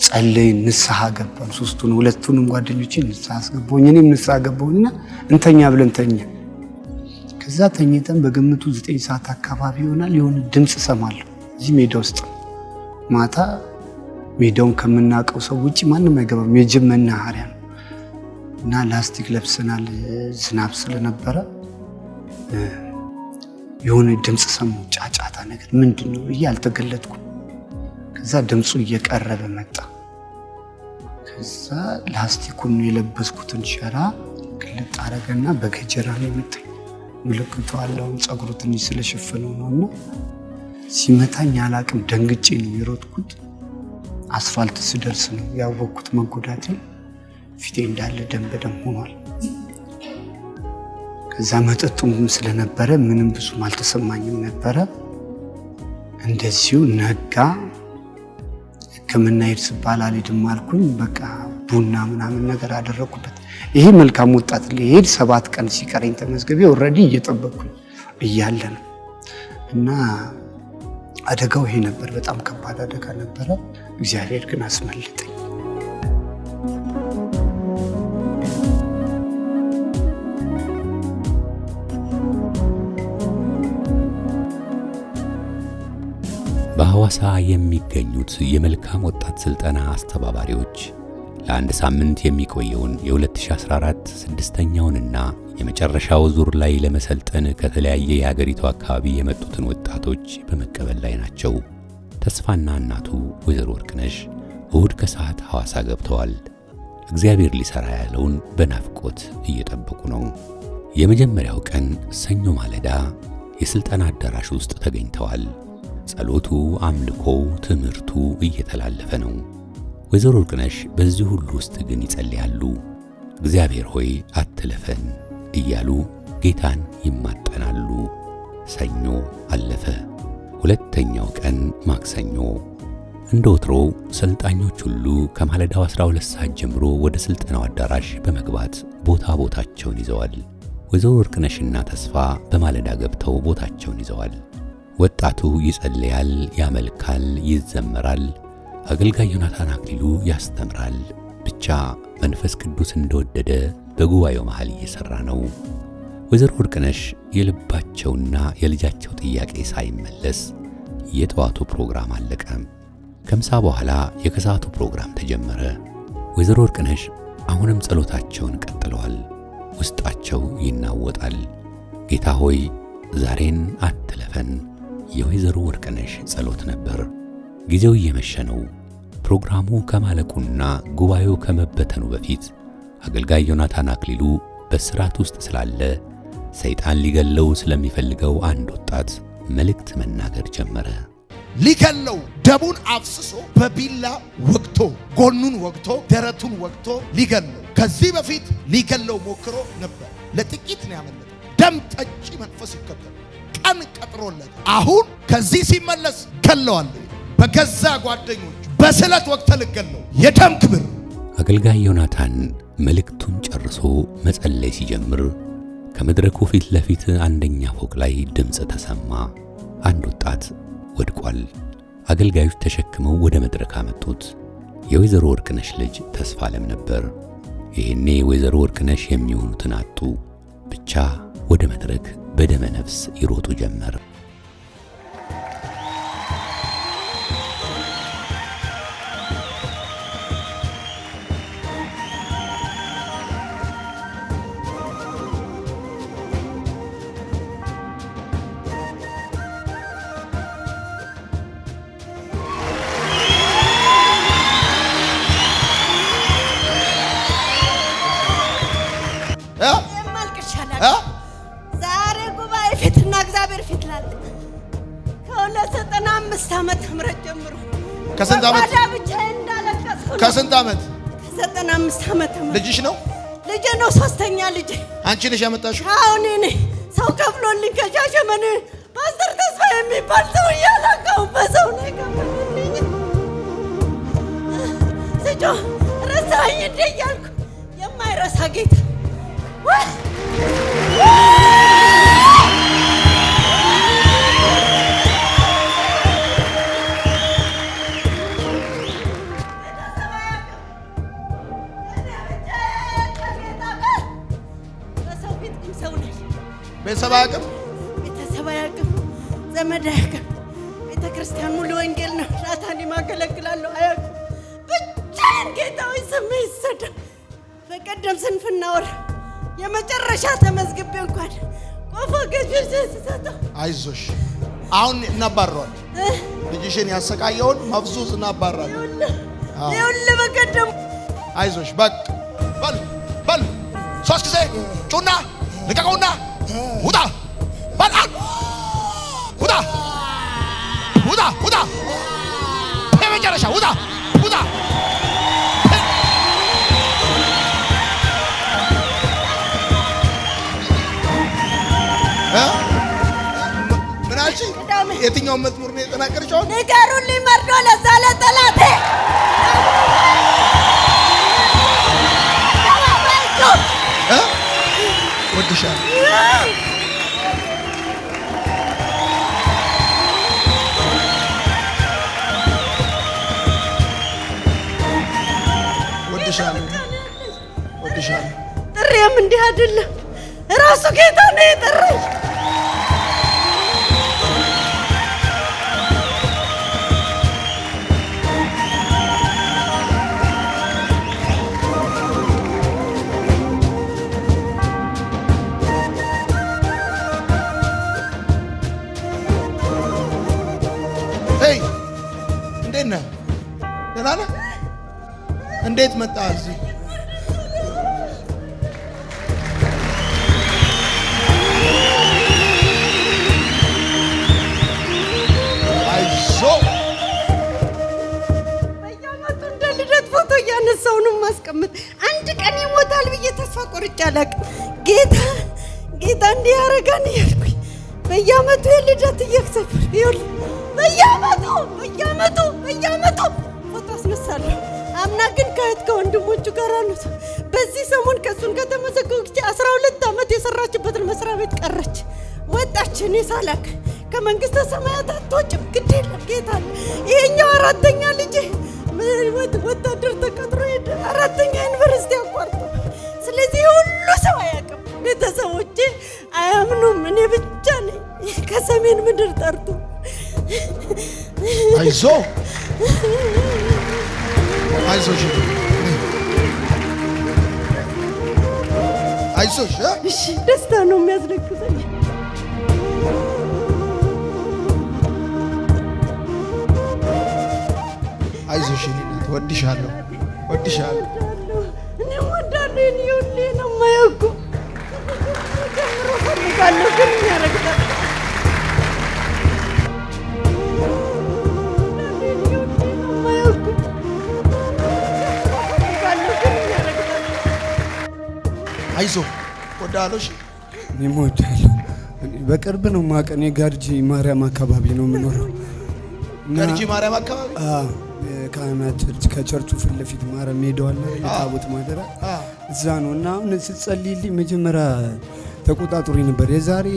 [SPEAKER 2] ጸለይን፣ ንስሐ ገባን። 3ቱን 2ቱንም ጓደኞቼ ንስሐ አስገባሁኝ፣ እኔም ንስሐ ገባሁኝና እንተኛ ብለን ተኛ። ከዛ ተኝተን በግምቱ 9 ሰዓት አካባቢ ይሆናል የሆነ ድምፅ እሰማለሁ እዚህ ሜዳ ውስጥ። ማታ ሜዳውን ከምናውቀው ሰው ውጭ ማንም አይገባም፣ የጅብ መናኸሪያ ነው እና ላስቲክ ለብሰናል፣ ዝናብ ስለነበረ የሆነ ድምፅ ሰማሁ፣ ጫጫታ ነገር ምንድን ነው ብዬ አልተገለጥኩም። ከዛ ድምፁ እየቀረበ መጣ። ከዛ ላስቲኩን የለበስኩትን ሸራ ግልጥ አረገና በገጀራ ነው የመታኝ። ምልክቱ አለውን ፀጉሩ ትንሽ ስለሸፈነው ነውና ሲመታኝ አላቅም፣ ደንግጬ ነው የሮጥኩት። አስፋልት ስደርስ ነው ያወቅኩት መጎዳቴ። ፊቴ እንዳለ ደም በደም ሆኗል። ከዛ መጠጡም ስለነበረ ምንም ብዙም አልተሰማኝም ነበረ። እንደዚሁ ነጋ። ሕክምና ሂድ ስባል አልሄድም አልኩኝ። በቃ ቡና ምናምን ነገር አደረኩበት። ይሄ መልካም ወጣት ሊሄድ 7 ቀን ሲቀረኝ ተመዝግቤ already እየጠበቅኩኝ እያለ ነው እና አደጋው ይሄ ነበር። በጣም ከባድ አደጋ ነበረ። እግዚአብሔር ግን አስመለጠኝ።
[SPEAKER 1] በሐዋሳ የሚገኙት የመልካም ወጣት ስልጠና አስተባባሪዎች ለአንድ ሳምንት የሚቆየውን የ2014 ስድስተኛውንና የመጨረሻው ዙር ላይ ለመሰልጠን ከተለያየ የሀገሪቱ አካባቢ የመጡትን ወጣቶች በመቀበል ላይ ናቸው። ተስፋና እናቱ ወይዘሮ ወርቅነሽ እሁድ ከሰዓት ሐዋሳ ገብተዋል። እግዚአብሔር ሊሰራ ያለውን በናፍቆት እየጠበቁ ነው። የመጀመሪያው ቀን ሰኞ ማለዳ የስልጠና አዳራሽ ውስጥ ተገኝተዋል። ጸሎቱ፣ አምልኮው፣ ትምህርቱ እየተላለፈ ነው። ወይዘሮ ወርቅነሽ በዚህ ሁሉ ውስጥ ግን ይጸልያሉ። እግዚአብሔር ሆይ አትለፈን እያሉ ጌታን ይማጠናሉ። ሰኞ አለፈ። ሁለተኛው ቀን ማክሰኞ እንደ ወትሮው ሰልጣኞች ሁሉ ከማለዳው 12 ሰዓት ጀምሮ ወደ ስልጠናው አዳራሽ በመግባት ቦታ ቦታቸውን ይዘዋል። ወይዘሮ ወርቅነሽና ተስፋ በማለዳ ገብተው ቦታቸውን ይዘዋል። ወጣቱ ይጸልያል፣ ያመልካል፣ ይዘመራል። አገልጋይ ዮናታን አክሊሉ ያስተምራል። ብቻ መንፈስ ቅዱስ እንደወደደ በጉባኤው መሃል እየሰራ ነው። ወይዘሮ ወርቅነሽ የልባቸውና የልጃቸው ጥያቄ ሳይመለስ የጠዋቱ ፕሮግራም አለቀ። ከምሳ በኋላ የከሰዓቱ ፕሮግራም ተጀመረ። ወይዘሮ ወርቅነሽ አሁንም ጸሎታቸውን ቀጥለዋል። ውስጣቸው ይናወጣል። ጌታ ሆይ ዛሬን አትለፈን የወይዘሮ ወርቅነሽ ጸሎት ነበር። ጊዜው እየመሸ ነው። ፕሮግራሙ ከማለቁና ጉባኤው ከመበተኑ በፊት አገልጋይ ዮናታን አክሊሉ በስርዓት ውስጥ ስላለ ሰይጣን ሊገለው ስለሚፈልገው አንድ ወጣት መልእክት መናገር ጀመረ።
[SPEAKER 4] ሊገለው ደሙን አፍስሶ በቢላ ወግቶ ጎኑን ወግቶ ደረቱን ወግቶ ሊገለው ከዚህ በፊት ሊገለው ሞክሮ ነበር። ለጥቂት ነው ያመለጠው። ደም ጠጪ መንፈስ ይከተል ቀን ቀጥሮለት አሁን ከዚህ ሲመለስ ገለዋለሁ። በገዛ ጓደኞቹ በስለት ወግተ ልገለው የደም ክብር።
[SPEAKER 1] አገልጋይ ዮናታን መልእክቱን ጨርሶ መጸለይ ሲጀምር ከመድረኩ ፊት ለፊት አንደኛ ፎቅ ላይ ድምፅ ተሰማ። አንድ ወጣት ወድቋል። አገልጋዮች ተሸክመው ወደ መድረክ አመጡት። የወይዘሮ ወርቅነሽ ልጅ ተስፋለም ነበር። ይሄኔ ወይዘሮ ወርቅነሽ የሚሆኑትን አጡ። ብቻ ወደ መድረክ በደመ ነፍስ ይሮጡ ጀመር።
[SPEAKER 3] ዛሬ ጉባኤ ፊትና እግዚአብሔር ፊት ላልቅ ከ95 ዓመተ ምህረት ጀምሮ
[SPEAKER 4] ከስንት ዓመት
[SPEAKER 3] ብቻዬን እንዳለቀስኩ ነው።
[SPEAKER 4] ከስንት ዓመት?
[SPEAKER 3] ከ95 ዓመተ ምህረት።
[SPEAKER 4] ልጅሽ ነው?
[SPEAKER 3] ልጄ ነው፣ ሶስተኛ ልጄ።
[SPEAKER 4] አንቺ ነሽ ያመጣሽው?
[SPEAKER 3] አዎ እኔ ነኝ። ሰው ከፍሎልኝ ከሻሸመኔ ፓስተር ተስፋ የሚባል ሰው እያላቀው በሰው ነው የከፈለልኝ። ስጮህ ረሳኸኝ እንዴ እያልኩ የማይረሳ ጌታ።
[SPEAKER 4] ቤተሰብ አያውቅም፣
[SPEAKER 3] ቤተሰብ አያውቅም፣ ዘመድ አያውቅም። ቤተ ክርስቲያን ሙሉ ወንጌል ነው። ላታኒ ማገለግላለሁ አያውቅም። ብቻዬን ጌታ ሆይ ስምህ ይሰደብ። በቀደም ስንፍና ወር የመጨረሻ ተመዝግቤ እንኳን ቆፎ ገዥ ስሰጠው
[SPEAKER 4] አይዞሽ፣ አሁን እናባረዋለን። ልጅሽን ያሰቃየውን መፍዙዝ እናባራለን።
[SPEAKER 3] ይኸውልህ በቀደም
[SPEAKER 4] አይዞሽ፣ በቃ በል በል፣ ሶስት ጊዜ ጩና ልቀቀውና ውጣ በል፣ ውጣ ውጣ ውጣ፣ የመጨረሻ ውጣ ውጣ። ምን አልሽኝ? የትኛውን መዝሙር ነው የተናገርሽው?
[SPEAKER 3] ንገሩልኝ መርዶ ለዛ ለጠላቴ።
[SPEAKER 4] ወድሻለሁ። ወድሻለሁ። ወድሻለሁ።
[SPEAKER 3] ጥሬም እንዲህ አይደለም። ራሱ ጌታ ነው የጠራኝ።
[SPEAKER 4] Hey፣ እንዴት ነህ? ደህና ነህ? እንዴት መጣህ እዚህ? አይዞህ።
[SPEAKER 3] በየዓመቱ እንደ ልደት ፎቶ እያነሳሁ ነው የማስቀምጥ። አንድ ቀን ይሞታል ብዬ ተስፋ ቆርጬ አላውቅም። ጌታ ጌታ እንዲህ ያደርጋል እያልኩኝ በየዓመቱ የልደት እየሰፈር ይኸውልህ፣ በየዓመቱ በየዓመቱ በየዓመቱ ፎቶ አስነሳለሁ። አምና ግን ከእህት ከወንድሞቹ ጋር አሉት። በዚህ ሰሞን ከእሱን ከተመዘገብኩ 12 ዓመት የሰራችበትን መስሪያ ቤት ቀረች፣ ወጣች። እኔ ሳላክ ከመንግስተ ሰማያት አትወጭም፣ ግድ የለም ጌታ አለ። ይሄኛው አራተኛ ልጄ ወታደር ተቀጥሮ ሄደ፣ አራተኛ ዩኒቨርሲቲ አቋርጦ። ስለዚህ ሁሉ ሰው አያውቅም፣ ቤተሰቦቼ አያምኑም። እኔ ብቻ ነኝ ከሰሜን ምድር ጠርቶ።
[SPEAKER 4] አይዞ አይዞሽ አይዞሽ።
[SPEAKER 3] እሺ ደስታ ነው የሚያስለቅሰኝ።
[SPEAKER 4] አይዞሽ የኔ እናት ወድሻለሁ፣ ወድሻለሁ።
[SPEAKER 3] እኔም ወዳለሁ። የኔ ሁሌ ነው የማየው እኮ ጀምሮ እፈልጋለሁ ግን የሚያረግጣል
[SPEAKER 4] አይዞ ወዳለሁ። እሺ
[SPEAKER 2] እኔም እወዳለሁ። እኔ በቅርብ ነው የማውቅ። እኔ ገርጂ ማርያም አካባቢ ነው የምኖረው።
[SPEAKER 4] ገርጂ ማርያም አካባቢ
[SPEAKER 2] ካህናት church ከቸርቹ ፊት ለፊት ማርያም ሄደዋል፣ የታቦት ማደሪያ እዛ ነው። እና አሁን ስትጸልይልኝ መጀመሪያ ተቆጣጥሮ ነበር። የዛሬ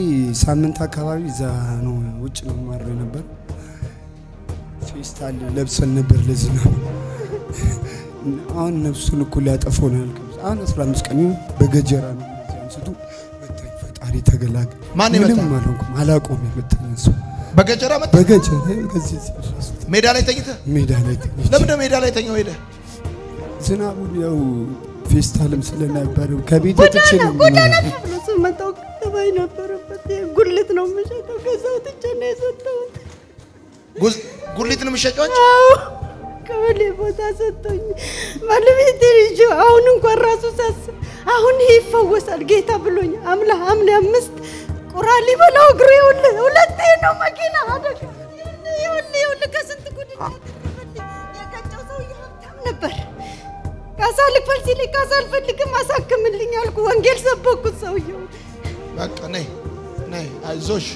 [SPEAKER 2] ሳምንት አካባቢ እዛ ነው ውጭ ነው ማድረው ነበር። ፌስታል ለብሰን ነበር ለዝናብ። አሁን ነፍሱን እኮ ሊያጠፋው ነው ያልከው። አሁን 15 ቀን በገጀራ ነው እንደዚህ አንስቶ መታኝ። ፈጣሪ ተገላገል።
[SPEAKER 4] ማን የመታ?
[SPEAKER 2] ምንም አልሆንኩም፣ አላውቀውም። የመታኝ ሰው
[SPEAKER 4] በገጀራ መታ?
[SPEAKER 2] በገጀራ ከዚህ
[SPEAKER 4] ሜዳ ላይ ተኝተህ?
[SPEAKER 2] ሜዳ ላይ ተኝቼ።
[SPEAKER 4] ለምን ነው ሜዳ ላይ ተኛው ሄደህ?
[SPEAKER 2] ዝናቡን ያው ፌስታልም ስለነበረው ከቤት ወጥቼ ነው
[SPEAKER 3] ጎዳና ብሎ ስመጣው ተባይ ነበረበት። ጉልት ነው የምሸጠው። ከዛ ወጥቼ ነው የሰጠሁት።
[SPEAKER 4] ጉሊት ነው የምትሸጪው አንቺ?
[SPEAKER 3] አዎ ቀበሌ ቦታ ሰጠኝ ባለቤቴ ልጅ። አሁን እንኳን ራሱ ሳስብ አሁን ይሄ ይፈወሳል ጌታ ብሎኝ አምላ ሐምሌ 5 ቁራ ሊበላው እግሩ ይኸውልህ፣ ሁለቴ ነው መኪና አደጋ። ይኸውልህ ይኸውልህ ከስንት ጉድ ያተረፈልኝ። የገጨው ሰውዬ ሀብታም ነበር። ካሳ ልክፈል ሲለኝ ካሳ አልፈልግም አሳክምልኝ አልኩ። ወንጌል ሰበኩት ሰውዬው።
[SPEAKER 4] በቃ ነይ ነይ፣ አይዞሽ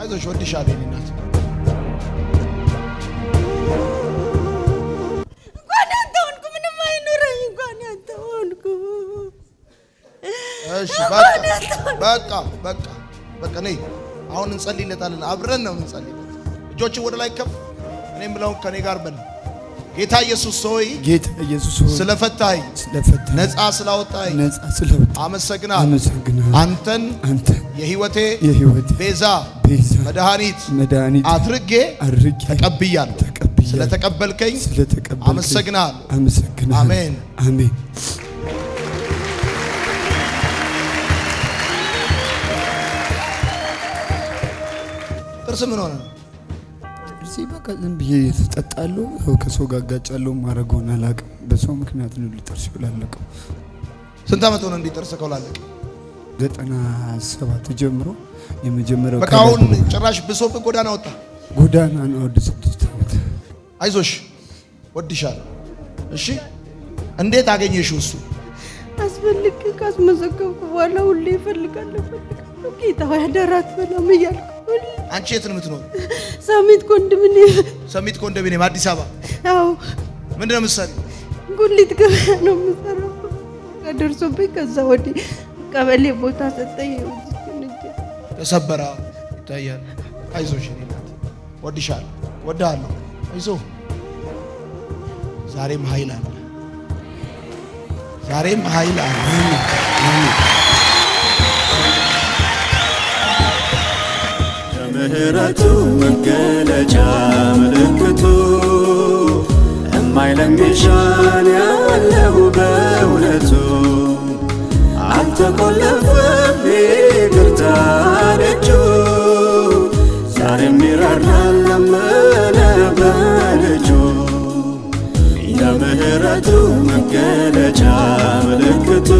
[SPEAKER 4] አይዞሽ፣ ወድሻለሁ የኔ እናት።
[SPEAKER 3] እንኳን ያንተ ሆንኩ፣ ምንም አይኖረኝ። እንኳን ያንተ ሆንኩ።
[SPEAKER 4] እሺ በቃ በቃ በቃ በቃ ነይ። አሁን እንጸልይለታለን፣ አብረን ነው እንጸልይለት። እጆችን ወደ ላይ ከፍ፣ እኔም ብለው ከኔ ጋር በል። ጌታ ኢየሱስ ሆይ፣
[SPEAKER 2] ጌታ ኢየሱስ ሆይ፣
[SPEAKER 4] ስለፈታኸኝ፣
[SPEAKER 2] ስለፈታኸኝ፣
[SPEAKER 4] ነፃ ስላወጣኸኝ
[SPEAKER 2] ነፃ ስላወጣኸኝ
[SPEAKER 4] አመሰግናለሁ።
[SPEAKER 2] አመሰግናለሁ።
[SPEAKER 4] አንተን
[SPEAKER 2] አንተን
[SPEAKER 4] የህይወቴ
[SPEAKER 2] የህይወቴ
[SPEAKER 4] ቤዛ
[SPEAKER 2] ቤዛ
[SPEAKER 4] መድኃኒት
[SPEAKER 2] መድኃኒት
[SPEAKER 4] አድርጌ
[SPEAKER 2] አድርጌ
[SPEAKER 4] ተቀብያለሁ።
[SPEAKER 2] ተቀብያለሁ።
[SPEAKER 4] ስለተቀበልከኝ
[SPEAKER 2] ስለተቀበልከኝ
[SPEAKER 4] አመሰግናለሁ።
[SPEAKER 2] አመሰግናለሁ።
[SPEAKER 4] አሜን።
[SPEAKER 2] አሜን።
[SPEAKER 4] ጥርስ ምን ሆነ?
[SPEAKER 2] ጥርሴ በቃ ዝም ብዬ እጠጣለሁ፣ ያው ከሰው ጋር አጋጫለሁ፣ ማድረገውን አላውቅም። በሰው ምክንያት ነው ጥርስ ብላለቀው።
[SPEAKER 4] ስንት ዓመት ሆነ እንዲህ ጥርስ ከውላለቀ?
[SPEAKER 2] 97 ጀምሮ የመጀመሪያው
[SPEAKER 4] በቃ አሁን ጭራሽ ብሶብህ ጎዳና ወጣ።
[SPEAKER 2] ጎዳና ነው። ወደ 6 ዓመት።
[SPEAKER 4] አይዞሽ፣ ወድሻለሁ። እሺ እንዴት አገኘሽው? እሱ
[SPEAKER 3] አስፈልግ ካስመዘገብኩ በኋላ ሁሌ እፈልጋለሁ እፈልጋለሁ። ጌታ ሆይ አደራ አትበላም እያልኩ ሁሌ።
[SPEAKER 4] አንቺ የት ነው የምትኖሪው?
[SPEAKER 3] ሰሚት ኮንዶሚኒየም።
[SPEAKER 4] ሰሚት ኮንዶሚኒየም አዲስ አበባ።
[SPEAKER 3] አዎ።
[SPEAKER 4] ምንድን ነው የምትሰሪው?
[SPEAKER 3] ጉሊት ገበያ ነው የምሰራው። ደርሶብኝ ከዛ ወዲህ ቀበሌ ቦታ ሰጠኝ።
[SPEAKER 4] ተሰበረ ይታያል። አይዞሽ የኔ እናት፣ ወድሻለሁ፣ ወድሃለሁ። አይዞህ፣ ዛሬም ኃይል አለ። ዛሬም ኃይል አለ።
[SPEAKER 5] የምህረቱ መገለጫ ምልክቱ እማይለምሻን ያለው በእውነቱ አልተቆለፈም ይቅርታ ደጁ ዛሬም ይራራል ለመነ በልጁ የምህረቱ መገለጫ ምልክቱ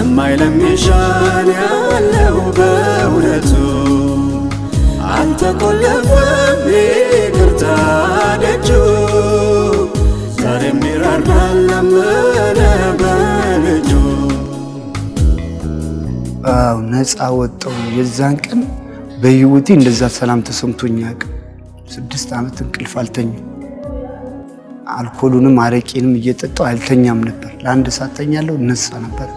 [SPEAKER 5] እማይለምሻን ያለው በእውነቱ አልተቆለፈም ይቅርታ ደጁ ዛሬም ይራራል ለመነ በልጁ።
[SPEAKER 2] አዎ ነፃ ወጣሁ። የዛን ቀን በህይወቴ እንደዛ ሰላም ተሰምቶኝ አያውቅም። 6 ዓመት እንቅልፍ አልተኛም። አልኮሉንም አረቄንም እየጠጣሁ አልተኛም ነበር። ለአንድ ሰዓት ተኛለሁ፣ እነሳ ነበር።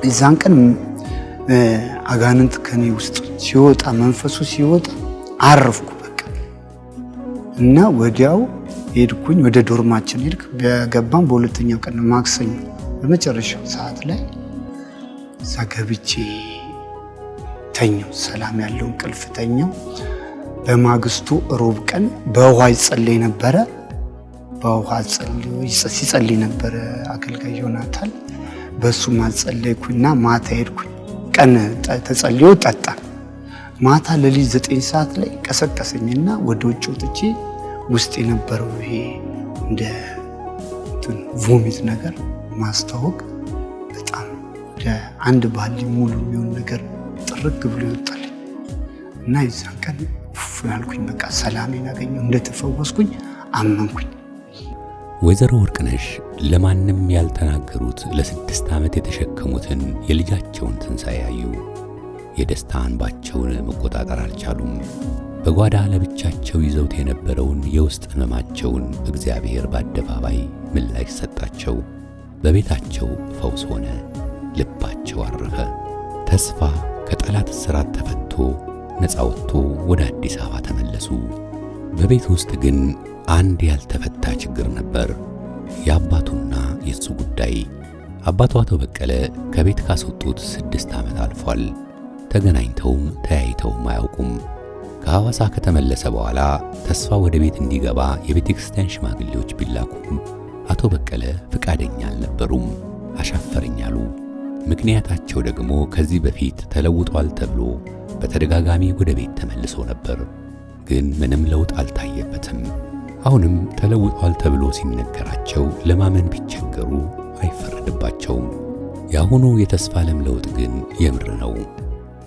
[SPEAKER 2] የዛን ቀን አጋንንት ከኔ ውስጥ ሲወጣ፣ መንፈሱ ሲወጣ አረፍኩ በቃ። እና ወዲያው ሄድኩኝ፣ ወደ dorm ኣችን ሄድክ። በገባም በሁለተኛው ቀን ማክሰኞ በመጨረሻው ሰዓት ላይ እዛ ገብቼ ተኛው። ሰላም ያለው እንቅልፍ ተኛው። በማግስቱ ሮብ ቀን በውሃ ይጸለይ ነበረ። በውሃ ሲጸልይ ነበረ አገልጋይ ዮናታን። በሱ ማጸለይኩኝና ማታ ሄድኩኝ። ቀን ተጸልዮ ጠጣ። ማታ ሌሊት 9 ሰዓት ላይ ቀሰቀሰኝና ወደ ውጭ ወጥቼ ውስጥ የነበረው ይሄ እንደ ቮሚት ነገር ማስታወቅ በጣም ወደ አንድ ባሊ ሙሉ የሚሆን ነገር ጥርግ ብሎ ይወጣል እና የዛን ቀን ኡፍ ያልኩኝ በቃ ሰላሜን አገኘሁ፣ እንደተፈወስኩኝ አመንኩኝ።
[SPEAKER 1] ወይዘሮ ወርቅነሽ ለማንም ያልተናገሩት ለ6 ዓመት የተሸከሙትን የልጃቸውን ትንሣኤ ያዩ። የደስታ እንባቸውን መቆጣጠር አልቻሉም። በጓዳ ለብቻቸው ይዘውት የነበረውን የውስጥ ሕመማቸውን እግዚአብሔር በአደባባይ ምላሽ ሰጣቸው። በቤታቸው ፈውስ ሆነ፣ ልባቸው አረፈ። ተስፋ ከጠላት እስራት ተፈቶ ነፃ ወጥቶ ወደ አዲስ አበባ ተመለሱ። በቤት ውስጥ ግን አንድ ያልተፈታ ችግር ነበር፣ የአባቱና የሱ ጉዳይ። አባቱ አቶ በቀለ ከቤት ካስወጡት 6 ዓመት አልፏል። ተገናኝተውም ተያይተውም አያውቁም። ከሐዋሳ ከተመለሰ በኋላ ተስፋ ወደ ቤት እንዲገባ የቤተክርስቲያን ሽማግሌዎች ቢላኩም አቶ በቀለ ፍቃደኛ አልነበሩም። አሻፈረኝ አሉ። ምክንያታቸው ደግሞ ከዚህ በፊት ተለውጧል ተብሎ በተደጋጋሚ ወደ ቤት ተመልሶ ነበር፣ ግን ምንም ለውጥ አልታየበትም። አሁንም ተለውጧል ተብሎ ሲነገራቸው ለማመን ቢቸገሩ አይፈረድባቸውም። የአሁኑ የተስፋለም ለውጥ ግን የምር ነው።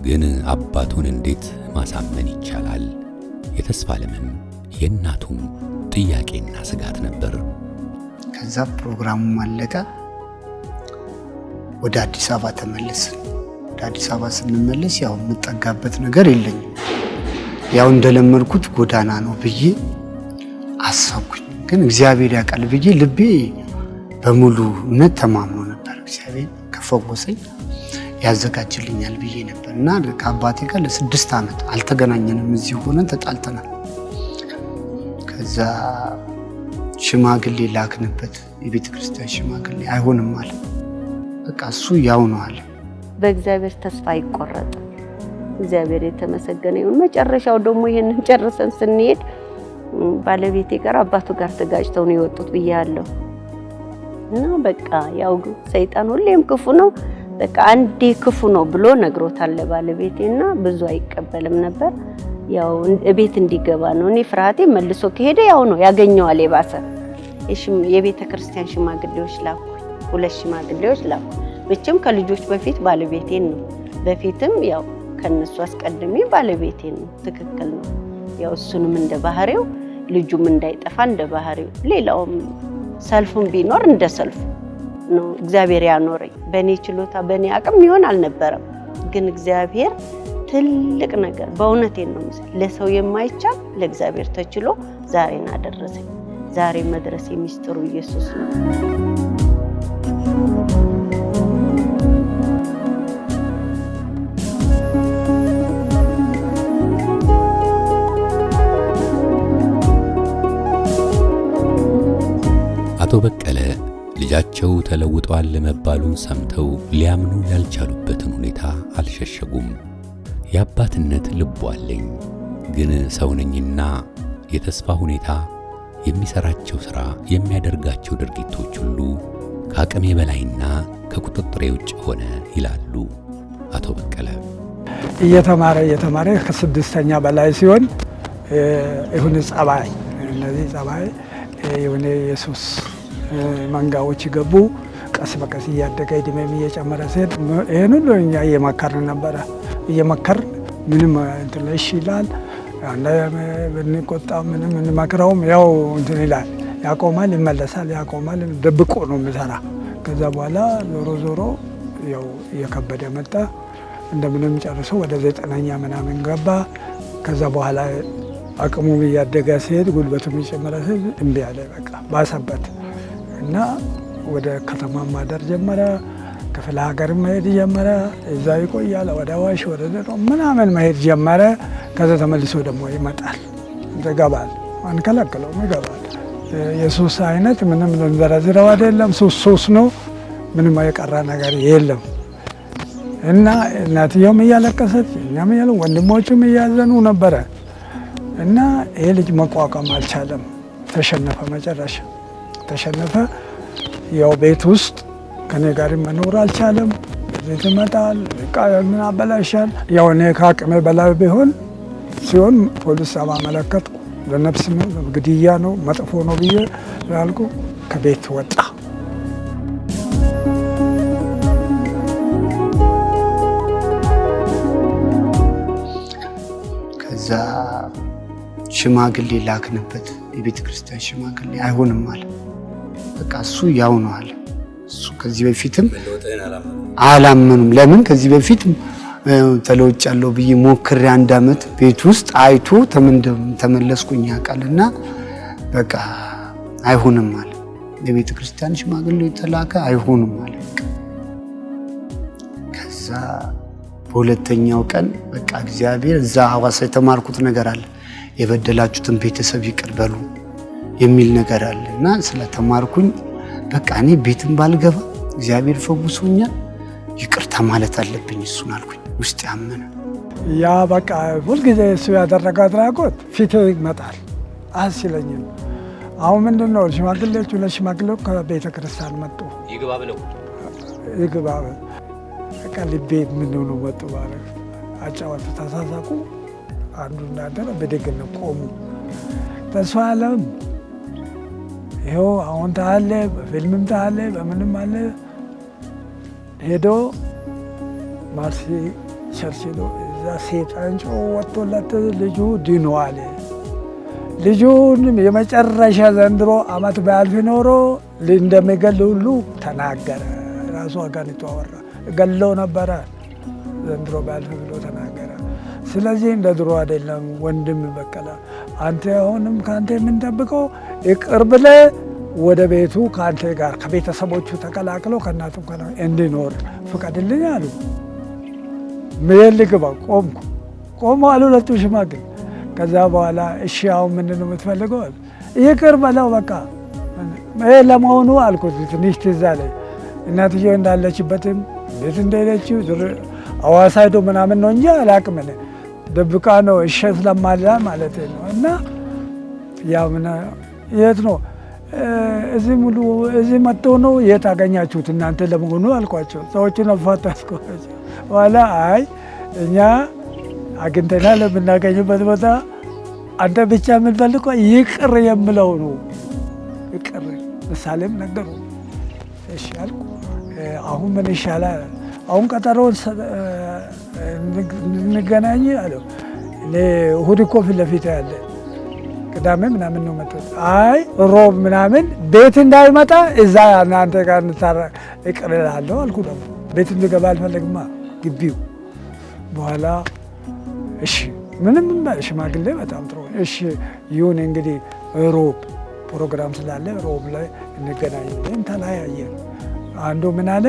[SPEAKER 1] ግን አባቱን እንዴት ማሳመን ይቻላል? የተስፋለምም የእናቱም ጥያቄና ስጋት ነበር።
[SPEAKER 2] ከዛ ፕሮግራሙ አለቀ። ወደ አዲስ አበባ ተመለስን። ወደ አዲስ አበባ ስንመለስ ያው የምጠጋበት ነገር የለኝም። ያው እንደለመድኩት ጎዳና ነው ብዬ አሰብኩኝ። ግን እግዚአብሔር ያውቃል ብዬ ልቤ በሙሉ እምነት ተማምኖ ነበር። እግዚአብሔር ከፈወሰኝ ያዘጋጅልኛል ብዬ ነበር እና ከአባቴ ጋር ለ6 ዓመት አልተገናኘንም። እዚህ ሆነን ተጣልተናል። ከዛ ሽማግሌ ላክንበት፣ የቤተ ክርስቲያን ሽማግሌ። አይሆንም አለ። በቃ እሱ ያው ነው አለ።
[SPEAKER 3] በእግዚአብሔር ተስፋ አይቆረጥም። እግዚአብሔር የተመሰገነ ይሁን። መጨረሻው ደግሞ ይሄንን ጨርሰን ስንሄድ ባለቤቴ ጋር አባቱ ጋር ተጋጭተው ነው የወጡት ብያለሁ። እና በቃ ያው ሰይጣን ሁሌም ክፉ ነው። በቃ አንዴ ክፉ ነው ብሎ ነግሮታል ለባለቤቴና ብዙ አይቀበልም ነበር። ያው እቤት እንዲገባ ነው። እኔ ፍርሃቴ መልሶ ከሄደ ያው ነው ያገኘዋል የባሰ። የቤተክርስቲያን ሽማግሌዎች ላኩ፣ 2 ሽማግሌዎች ላኩ። መቼም ከልጆች በፊት ባለቤቴን ነው፣ በፊትም ያው ከነሱ አስቀድሜ ባለቤቴን ነው። ትክክል ነው። ያው እሱንም እንደ ባህሪው ልጁም እንዳይጠፋ እንደ ባህሪው፣ ሌላውም ሰልፉም ቢኖር እንደ ሰልፉ ነው እግዚአብሔር ያኖረኝ። በእኔ ችሎታ በእኔ አቅም ይሆን አልነበረም፣ ግን እግዚአብሔር ትልቅ ነገር በእውነቴ ነው ለሰው የማይቻል ለእግዚአብሔር ተችሎ ዛሬን አደረሰኝ። ዛሬ መድረስ የሚስጥሩ ኢየሱስ ነው።
[SPEAKER 1] አቶ በቀለ ልጃቸው ተለውጧል መባሉን ሰምተው ሊያምኑ ያልቻሉበትን ሁኔታ አልሸሸጉም። የአባትነት ልቡ አለኝ፣ ግን ሰው ነኝና የተስፋ ሁኔታ፣ የሚሰራቸው ሥራ፣ የሚያደርጋቸው ድርጊቶች ሁሉ ከአቅሜ በላይና ከቁጥጥሬ ውጭ ሆነ ይላሉ አቶ በቀለ።
[SPEAKER 6] እየተማረ ከ6ኛ በላይ ሲሆን የሆነ ጸባይ፣ እነዚህ ጸባይ የሆነ የሱስ መንጋዎች ገቡ። ቀስ በቀስ እያደገ እድሜም እየጨመረ ሲሄድ ይሄን ሁሉ እኛ እየመከርን ነበረ። እየመከርን ምንም እንትን እሺ ይላል። ብንቆጣ ምንም እንመክረውም ያው እንትን ይላል፣ ያቆማል፣ ይመለሳል፣ ያቆማል። ደብቆ ነው የሚሰራ። ከዛ በኋላ ዞሮ ዞሮ ያው እየከበደ መጣ። እንደምንም ጨርሶ ወደ 9ኛ ምናምን ገባ። ከዛ በኋላ አቅሙም እያደገ ሲሄድ ጉልበቱም እየጨመረ ሲሄድ እምቢ አለ። በቃ ባሰበት እና ወደ ከተማ ማደር ጀመረ። ክፍለ ሀገር መሄድ ጀመረ። እዛ ይቆያል። ወደ አዋሽ ወደ ምናምን መሄድ ጀመረ። ከዛ ተመልሶ ደግሞ ይመጣል፣ ይገባል። አንከለክለውም፣ ይገባል። የሱስ አይነት ምንም ልንዘረዝረው አይደለም። ሱስ ሱስ ነው። ምንም የቀረ ነገር የለም። እና እናትየውም እያለቀሰች እኛም እያለ ወንድሞቹም እያዘኑ ነበረ። እና ይሄ ልጅ መቋቋም አልቻለም። ተሸነፈ፣ መጨረሻ ተሸነፈ። ያው ቤት ውስጥ ከኔ ጋር መኖር አልቻለም። ቤት ይመጣል፣ ዕቃ ምን አበላሻል። ያው እኔ ከአቅሜ በላይ ቢሆን ሲሆን ፖሊስ አመለከትኩ። ለነፍስ ነው ግድያ ነው መጥፎ ነው ብዬ ያልኩ ከቤት ወጣ።
[SPEAKER 2] ከዛ ሽማግሌ ላክንበት፣ የቤተ ክርስቲያን ሽማግሌ። አይሆንም አለ። በቃ እሱ ያው ነው አለ። እሱ ከዚህ በፊትም አላመኑም። ለምን ከዚህ በፊት ተለውጫለሁ ብዬ ሞክሬ አንድ አመት ቤት ውስጥ አይቶ ተመለስኩኝ ያውቃልና በቃ አይሆንም አለ። የቤተ ክርስቲያን ሽማግሌ ተላከ፣ አይሆንም አለ። ከዛ በሁለተኛው ቀን በቃ እግዚአብሔር እዛ ሐዋሳ የተማርኩት ነገር አለ፣ የበደላችሁትን ቤተሰብ ይቅር በሉ የሚል ነገር አለ እና ስለተማርኩኝ በቃ እኔ ቤትም ባልገባ እግዚአብሔር ፈውሶኛል፣ ይቅርታ ማለት አለብኝ እሱን አልኩኝ። ውስጥ ያመነ
[SPEAKER 6] ያ በቃ ሁልጊዜ እሱ ያደረገው አድራጎት ፊት ይመጣል አስለኝም። አሁን ምንድን ነው ሽማግሌዎቹ ለሽማግሌው ከቤተ ክርስቲያን መጡ።
[SPEAKER 1] ይግባ ብለው
[SPEAKER 6] ይግባ በቃ ልቤ ምን ሆኖ መጡ ማለት አጫወቱ፣ ተሳሳቁ። አንዱ እንዳደረ ብድግ ነው ቆሙ። ተስፋ አለም ይኸው አሁን ታለ በፊልምም ታለ በምንም አለ ሄዶ ማርሲ church ሄዶ እዛ ሴጣን ጮ ወጥቶለት ልጁ ድኗል። ልጁን የመጨረሻ ዘንድሮ አመት ባያልፍ ኖሮ እንደሚገል ሁሉ ተናገረ። ራሱ አጋንንቱ አወራ። ገለው ነበረ ዘንድሮ ባያልፍ ብሎ ተናገረ። ስለዚህ እንደ ድሮ አይደለም ወንድም በቀለ፣ አንተ አሁንም ከአንተ የምንጠብቀው ይቅር ብለህ ወደ ቤቱ ከአንተ ጋር ከቤተሰቦቹ ተቀላቅለው ከእናቱ ጋር እንዲኖር ፍቀድልኝ አሉ። ምን ልግባ? ቆምኩ። ቆሙ አሉ ሁለቱ ሽማግሌ። ከዛ በኋላ እሺ አሁን ምንድን ነው የምትፈልገው? ይቅር በለው በቃ። ይሄ ለመሆኑ አልኩት። ትንሽ ትዝ አለኝ እናትየው እንዳለችበትም እንዴት እንደሄደችው ሐዋሳ ሄዶ ምናምን ነው እንጂ አላቅም እኔ ደብቃ ነው እሸ ስለማላ ማለት ነው። እና ያው ምን የት ነው እዚህ ሙሉ እዚህ መጥቶ ነው የት አገኛችሁት እናንተ ለመሆኑ አልኳቸው። ሰዎቹን አፋታስኳቸው። በኋላ አይ እኛ አግኝተናል፣ የምናገኝበት ቦታ አንተ ብቻ የምንፈልገው ይቅር የምለው ነው። ይቅር ምሳሌም ነገሩ። እሺ አልኩ። አሁን ምን ይሻላል? አሁን ቀጠሮውን እንገናኝ አለው። እኔ እሑድ እኮ ፊት ለፊት ያለ ቅዳሜ ምናምን ነው መጡት። አይ ሮብ ምናምን ቤት እንዳይመጣ እዛ እናንተ ጋር እንታረቅ ይቅር እላለሁ አልኩ። ደግሞ ቤት እንድገባ አልፈለግማ ግቢው። በኋላ እሺ ምንም ሽማግሌ በጣም ጥሩ እሺ ይሁን እንግዲህ ሮብ ፕሮግራም ስላለ ሮብ ላይ እንገናኝ ብለን ተለያየን። አንዱ ምን አለ፣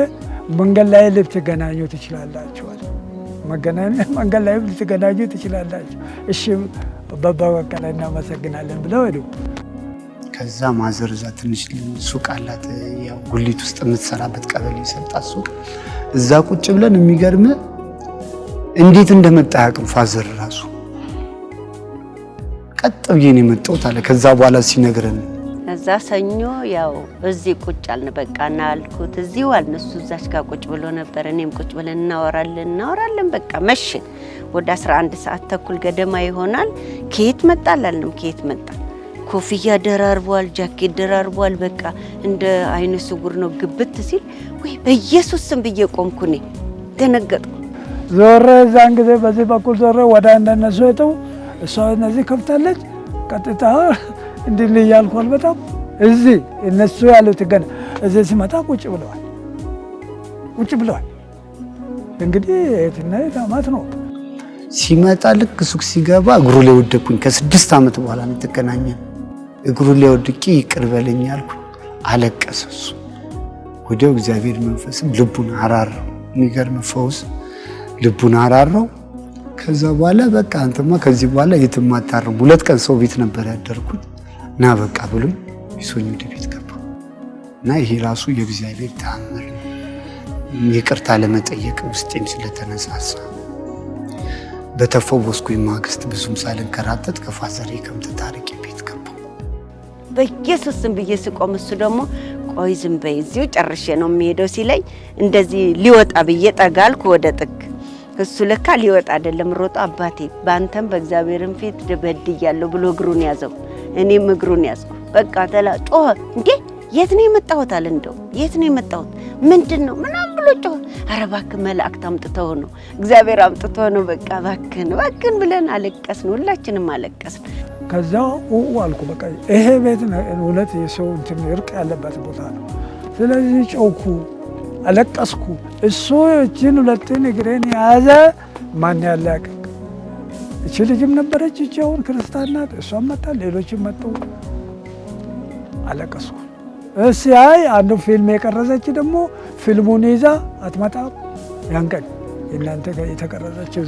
[SPEAKER 6] መንገድ ላይ ልትገናኙ ትችላላችሁ አለ። መንገድ ላይ ልትገናኙ ትችላላችሁ። እሺ አባባ በቀለ እናመሰግናለን ብለው ሄዱ።
[SPEAKER 2] ከዛ mother እዛ ትንሽ ሱቅ አላት፣ ያው ጉሊት ውስጥ የምትሰራበት ቀበሌ የሰጣት ሱቅ፣ እዛ ቁጭ ብለን የሚገርም እንዴት እንደመጣ አያውቅም father ራሱ። ቀጥ ብዬ ነው የመጣሁት አለ። ከዛ በኋላ ሲነግረን
[SPEAKER 3] እዛ ሰኞ ያው እዚህ ቁጭ አልን። በቃ እና አልኩት እዚሁ አልን። እሱ እዛች ጋር ቁጭ ብሎ ነበር። እኔም ቁጭ ብለን እናወራለን እናወራለን። በቃ መሸ። ወደ 11 ሰዓት ተኩል ገደማ ይሆናል። ከየት መጣ አላልንም። ከየት መጣ? ኮፍያ ደራርቧል፣ ጃኬት ደራርቧል። በቃ እንደ አይነ ስውር ነው። ግብት ሲል ወይ በኢየሱስ ስም ብዬ ቆምኩ። እኔ ደነገጥኩ።
[SPEAKER 6] ዞረ እዛን ጊዜ በዚህ በኩል ዞረ ወደ እንደነሱ ሄደው እሷ እነዚህ ከፍታለች። ቀጥታ እንዲህ እያልኩ አልመጣም። እዚህ እነሱ ያሉት ገና እዚህ ሲመጣ ቁጭ ብለዋል፣ ቁጭ ብለዋል። እንግዲህ የትና የት አማት ነው።
[SPEAKER 2] ሲመጣ ልክ ሱቅ ሲገባ እግሩ ላይ ወደቅኩኝ። ከ6 ዓመት በኋላ ነው የተገናኘን። እግሩ ላይ ወድቄ ይቅር በለኝ አልኩኝ። አለቀሰ እሱ። ወዲያው እግዚአብሔር መንፈስም ልቡን አራራው። የሚገርም ፈውስ ልቡን አራራው። ከዛ በኋላ በቃ አንተማ ከዚህ በኋላ የትም አታርም። 2 ቀን ሰው ቤት ነበር ያደርኩት። ና በቃ ብሎኝ ይዞኝ ወደ ቤት ገባ እና ይሄ ራሱ የእግዚአብሔር ተአምር ነው። ይቅርታ ለመጠየቅ ውስጤም ስለተነሳሳ በተፈወስኩኝ ማግስት ብዙም ሳልንከራተት ከፋዘሬ ጋርም ተታርቄ ቤት ገባሁ።
[SPEAKER 3] በኢየሱስ ስም ብዬ ስቆም እሱ ደግሞ ቆይ ዝም በይ እዚሁ ጨርሼ ነው የሚሄደው ሲለኝ እንደዚህ ሊወጣ ብዬ ጠጋ አልኩ ወደ ጥግ። እሱ ለካ ሊወጣ አይደለም ሮጦ አባቴ በአንተም በእግዚአብሔርም ፊት በድያለሁ ብሎ እግሩን ያዘው። እኔም እግሩን ያዝኩ። በቃ ተላ ጮኸ። እንዴ የት ነው የመጣሁት አለ። እንደው የት ነው የመጣሁት ምንድን ነው ምናምን ብሎ ጮኸ። ኧረ እባክህ መላእክት አምጥተው ነው፣ እግዚአብሔር አምጥቶ ነው። በቃ እባክህን እባክህን ብለን አለቀስን። ሁላችንም አለቀስን።
[SPEAKER 6] ከዛ ኡኡ አልኩ። በቃ ይሄ ቤት እውነት የሰው እንትን እርቅ ያለበት ቦታ ነው። ስለዚህ ጮኩ፣ አለቀስኩ። እሱ እችን ሁለትን እግሬን የያዘ ማን ያላቅቅ። እቺ ልጅም ነበረች። እቺ አሁን ክርስቲያን ናት። እሷም መጣ፣ ሌሎችም መጡ። አለቀስኩ። እሲ አይ አንዱ ፊልም የቀረጸች ደግሞ ፊልሙን ይዛ አትመጣም። ያን ቀን የእናንተ ጋር የተቀረጸችው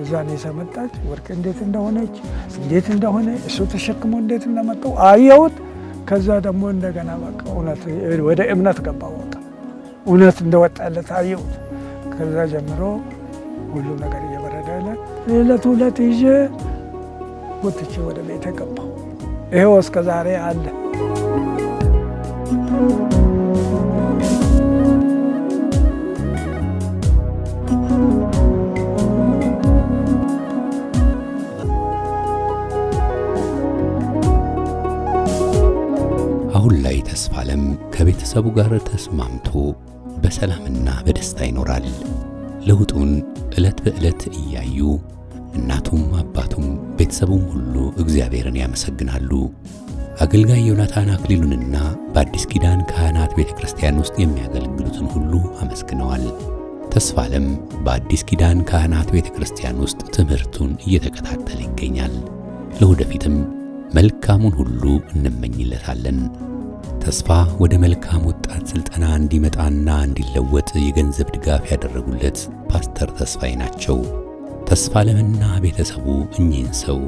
[SPEAKER 6] እዛ ይዛ መጣች። ወርቅ እንዴት እንደሆነች፣ እንዴት እንደሆነ እሱ ተሸክሞ እንዴት እንደመጣው አየሁት። ከዛ ደግሞ እንደገና በቃ እውነት ወደ እምነት ገባ። በቃ እውነት እንደወጣለት አየሁት። ከዛ ጀምሮ ሁሉ ነገር እየበረደ ያለ ዕለት ሁለት ይዤ ወጥቼ ወደ ቤት ገባሁ። ይሄው እስከ ዛሬ አለ።
[SPEAKER 1] አሁን ላይ ተስፋለም ከቤተሰቡ ጋር ተስማምቶ በሰላምና በደስታ ይኖራል። ለውጡን ዕለት በዕለት እያዩ እናቱም አባቱም ቤተሰቡም ሁሉ እግዚአብሔርን ያመሰግናሉ። አገልጋይ ዮናታን አክሊሉንና በአዲስ ኪዳን ካህናት ቤተ ክርስቲያን ውስጥ የሚያገለግሉትን ሁሉ አመስግነዋል። ተስፋለም በአዲስ ኪዳን ካህናት ቤተ ክርስቲያን ውስጥ ትምህርቱን እየተከታተለ ይገኛል። ለወደፊትም መልካሙን ሁሉ እንመኝለታለን። ተስፋ ወደ መልካም ወጣት ስልጠና እንዲመጣና እንዲለወጥ የገንዘብ ድጋፍ ያደረጉለት ፓስተር ተስፋዬ ናቸው። ተስፋለምና ቤተሰቡ እኚህን ሰው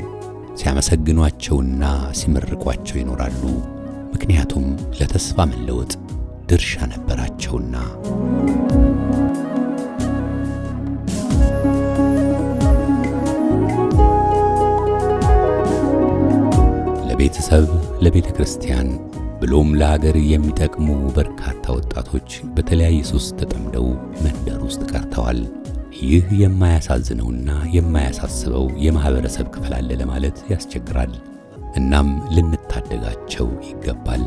[SPEAKER 1] ሲያመሰግኗቸውና ሲመርቋቸው ይኖራሉ። ምክንያቱም ለተስፋ መለወጥ ድርሻ ነበራቸውና። ለቤተሰብ፣ ለቤተ ክርስቲያን ብሎም ለሀገር የሚጠቅሙ በርካታ ወጣቶች በተለያየ ሱስ ተጠምደው መንደር ውስጥ ቀርተዋል። ይህ የማያሳዝነውና የማያሳስበው የማህበረሰብ ክፍል አለ ለማለት ያስቸግራል። እናም ልንታደጋቸው ይገባል።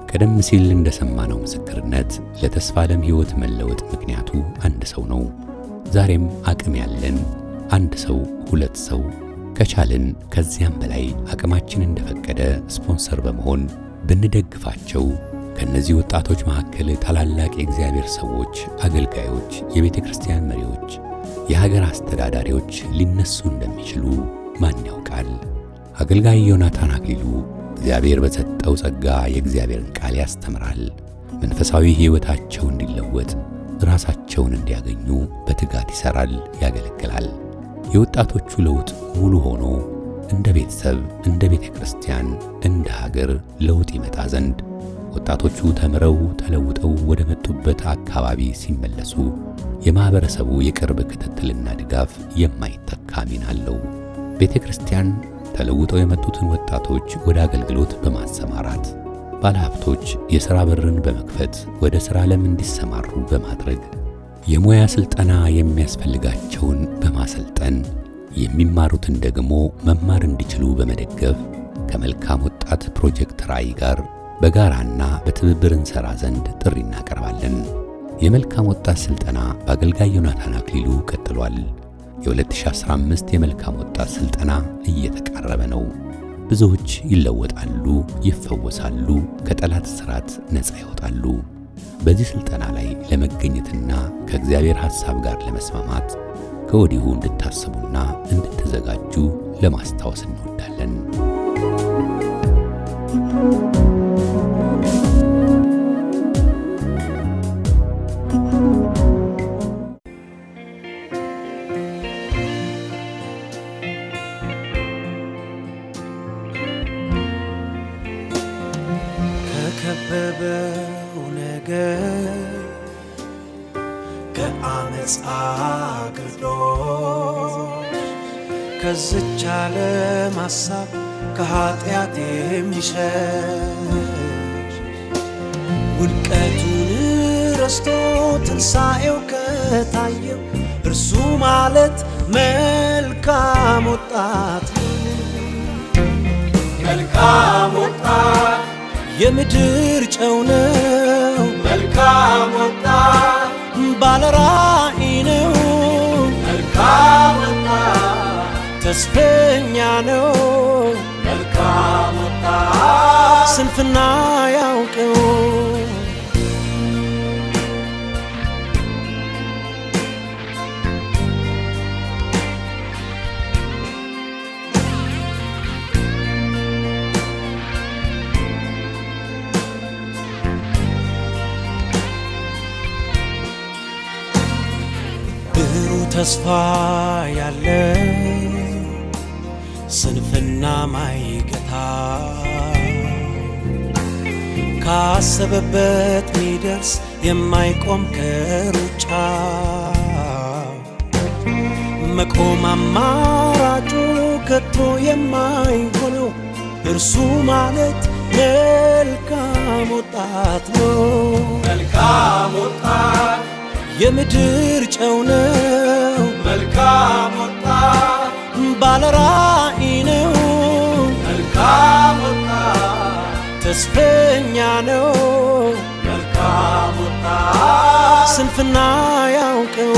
[SPEAKER 1] ቀደም ሲል እንደሰማነው ምስክርነት ለተስፋለም ሕይወት መለወጥ ምክንያቱ አንድ ሰው ነው። ዛሬም አቅም ያለን አንድ ሰው፣ ሁለት ሰው፣ ከቻልን ከዚያም በላይ አቅማችን እንደፈቀደ ስፖንሰር በመሆን ብንደግፋቸው ከነዚህ ወጣቶች መካከል ታላላቅ የእግዚአብሔር ሰዎች፣ አገልጋዮች፣ የቤተ ክርስቲያን መሪዎች፣ የሀገር አስተዳዳሪዎች ሊነሱ እንደሚችሉ ማን ያውቃል? አገልጋይ ዮናታን አክሊሉ እግዚአብሔር በሰጠው ጸጋ የእግዚአብሔርን ቃል ያስተምራል። መንፈሳዊ ሕይወታቸው እንዲለወጥ፣ ራሳቸውን እንዲያገኙ በትጋት ይሠራል፣ ያገለግላል። የወጣቶቹ ለውጥ ሙሉ ሆኖ እንደ ቤተሰብ፣ እንደ ቤተ ክርስቲያን፣ እንደ ሀገር ለውጥ ይመጣ ዘንድ ወጣቶቹ ተምረው ተለውጠው ወደ መጡበት አካባቢ ሲመለሱ የማህበረሰቡ የቅርብ ክትትልና ድጋፍ የማይተካ ሚና አለው። ቤተ ክርስቲያን ተለውጠው የመጡትን ወጣቶች ወደ አገልግሎት በማሰማራት፣ ባለሀብቶች የሥራ በርን በመክፈት ወደ ሥራ ዓለም እንዲሰማሩ በማድረግ፣ የሙያ ሥልጠና የሚያስፈልጋቸውን በማሰልጠን፣ የሚማሩትን ደግሞ መማር እንዲችሉ በመደገፍ ከመልካም ወጣት ፕሮጀክት ራዕይ ጋር በጋራና በትብብር እንሰራ ዘንድ ጥሪ እናቀርባለን። የመልካም ወጣት ስልጠና በአገልጋይ ዮናታን አክሊሉ ቀጥሏል። የ2015 የመልካም ወጣት ስልጠና እየተቃረበ ነው። ብዙዎች ይለወጣሉ፣ ይፈወሳሉ፣ ከጠላት እስራት ነፃ ይወጣሉ። በዚህ ስልጠና ላይ ለመገኘትና ከእግዚአብሔር ሐሳብ ጋር ለመስማማት ከወዲሁ እንድታስቡና እንድትዘጋጁ ለማስታወስ እንወዳለን።
[SPEAKER 5] ከከበበው ነገር ከአመፃ ግርዶሽ ከዝች ዓለም ሐሳብ ከኃጢአት የሚሸሽ ውድቀቱን ረስቶ ትንሣኤው ከታየው እርሱ ማለት መልካም ወጣት ነው። መልካም ወጣት የምድር ጨው ነው። መልካም ወጣት ባለ ራእይ ነው። መልካም ወጣት ተስፈኛ ነው። መልካም ወጣት ስንፍና ያውቀው። ብሩህ ተስፋ ያለ ስንፍና ማይገታ ካሰበበት ሚደርስ የማይቆም ከሩጫ መቆም አማራጩ ከቶ የማይሆነው እርሱ ማለት መልካም ወጣት ነው። መልካም ወጣት የምድር ጨው ነው። መልካም ወጣት ባለ ራእይ ነው። መልካም ወጣት ተስፈኛ ነው። መልካም ወጣት ስንፍና ያውቀው።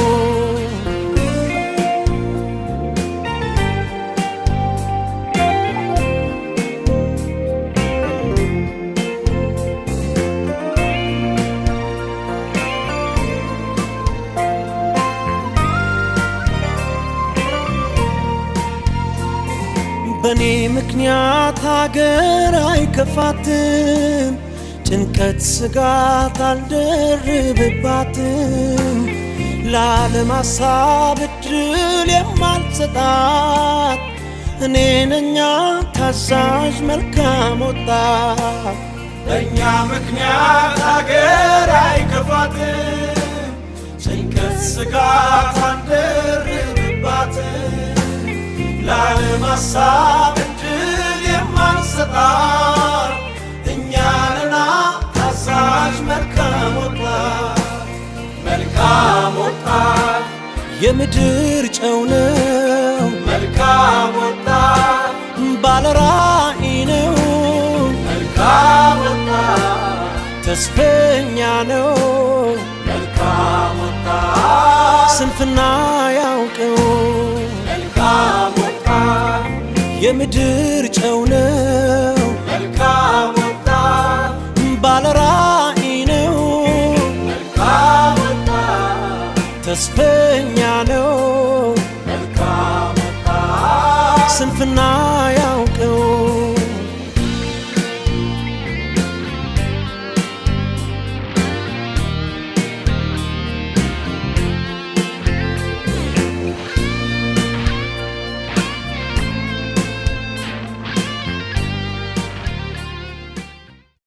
[SPEAKER 5] በእኔ ምክንያት ሀገር አይከፋትም፣ ጭንቀት ስጋት አልደርብባትም። ለዓለም ሐሳብ ዕድል የማልሰጣት እኔ ነኛ ታዛዥ መልካም ወጣት። በእኛ ምክንያት ሀገር አይከፋትም፣ ጭንቀት ስጋት አንደርብባትም። ለዓለም ሐሳብ ዕድል የማንሰጣት እኛ ነና ታዛዥ መልካም ወጣት። መልካም ወጣት የምድር ጨው ነው። መልካም ወጣት ባለ ራእይ ነው። መልካም ወጣት ተስፈኛ ነው። መልካም ወጣት ስንፍና ያውቀው። መልካም ወጣት የምድር ጨው ነው። መልካም ወጣት ባለ ራእይ ነው። መልካም ወጣት ተስፈኛ ነው። መልካም ወጣት ስንፍና ያውቀው።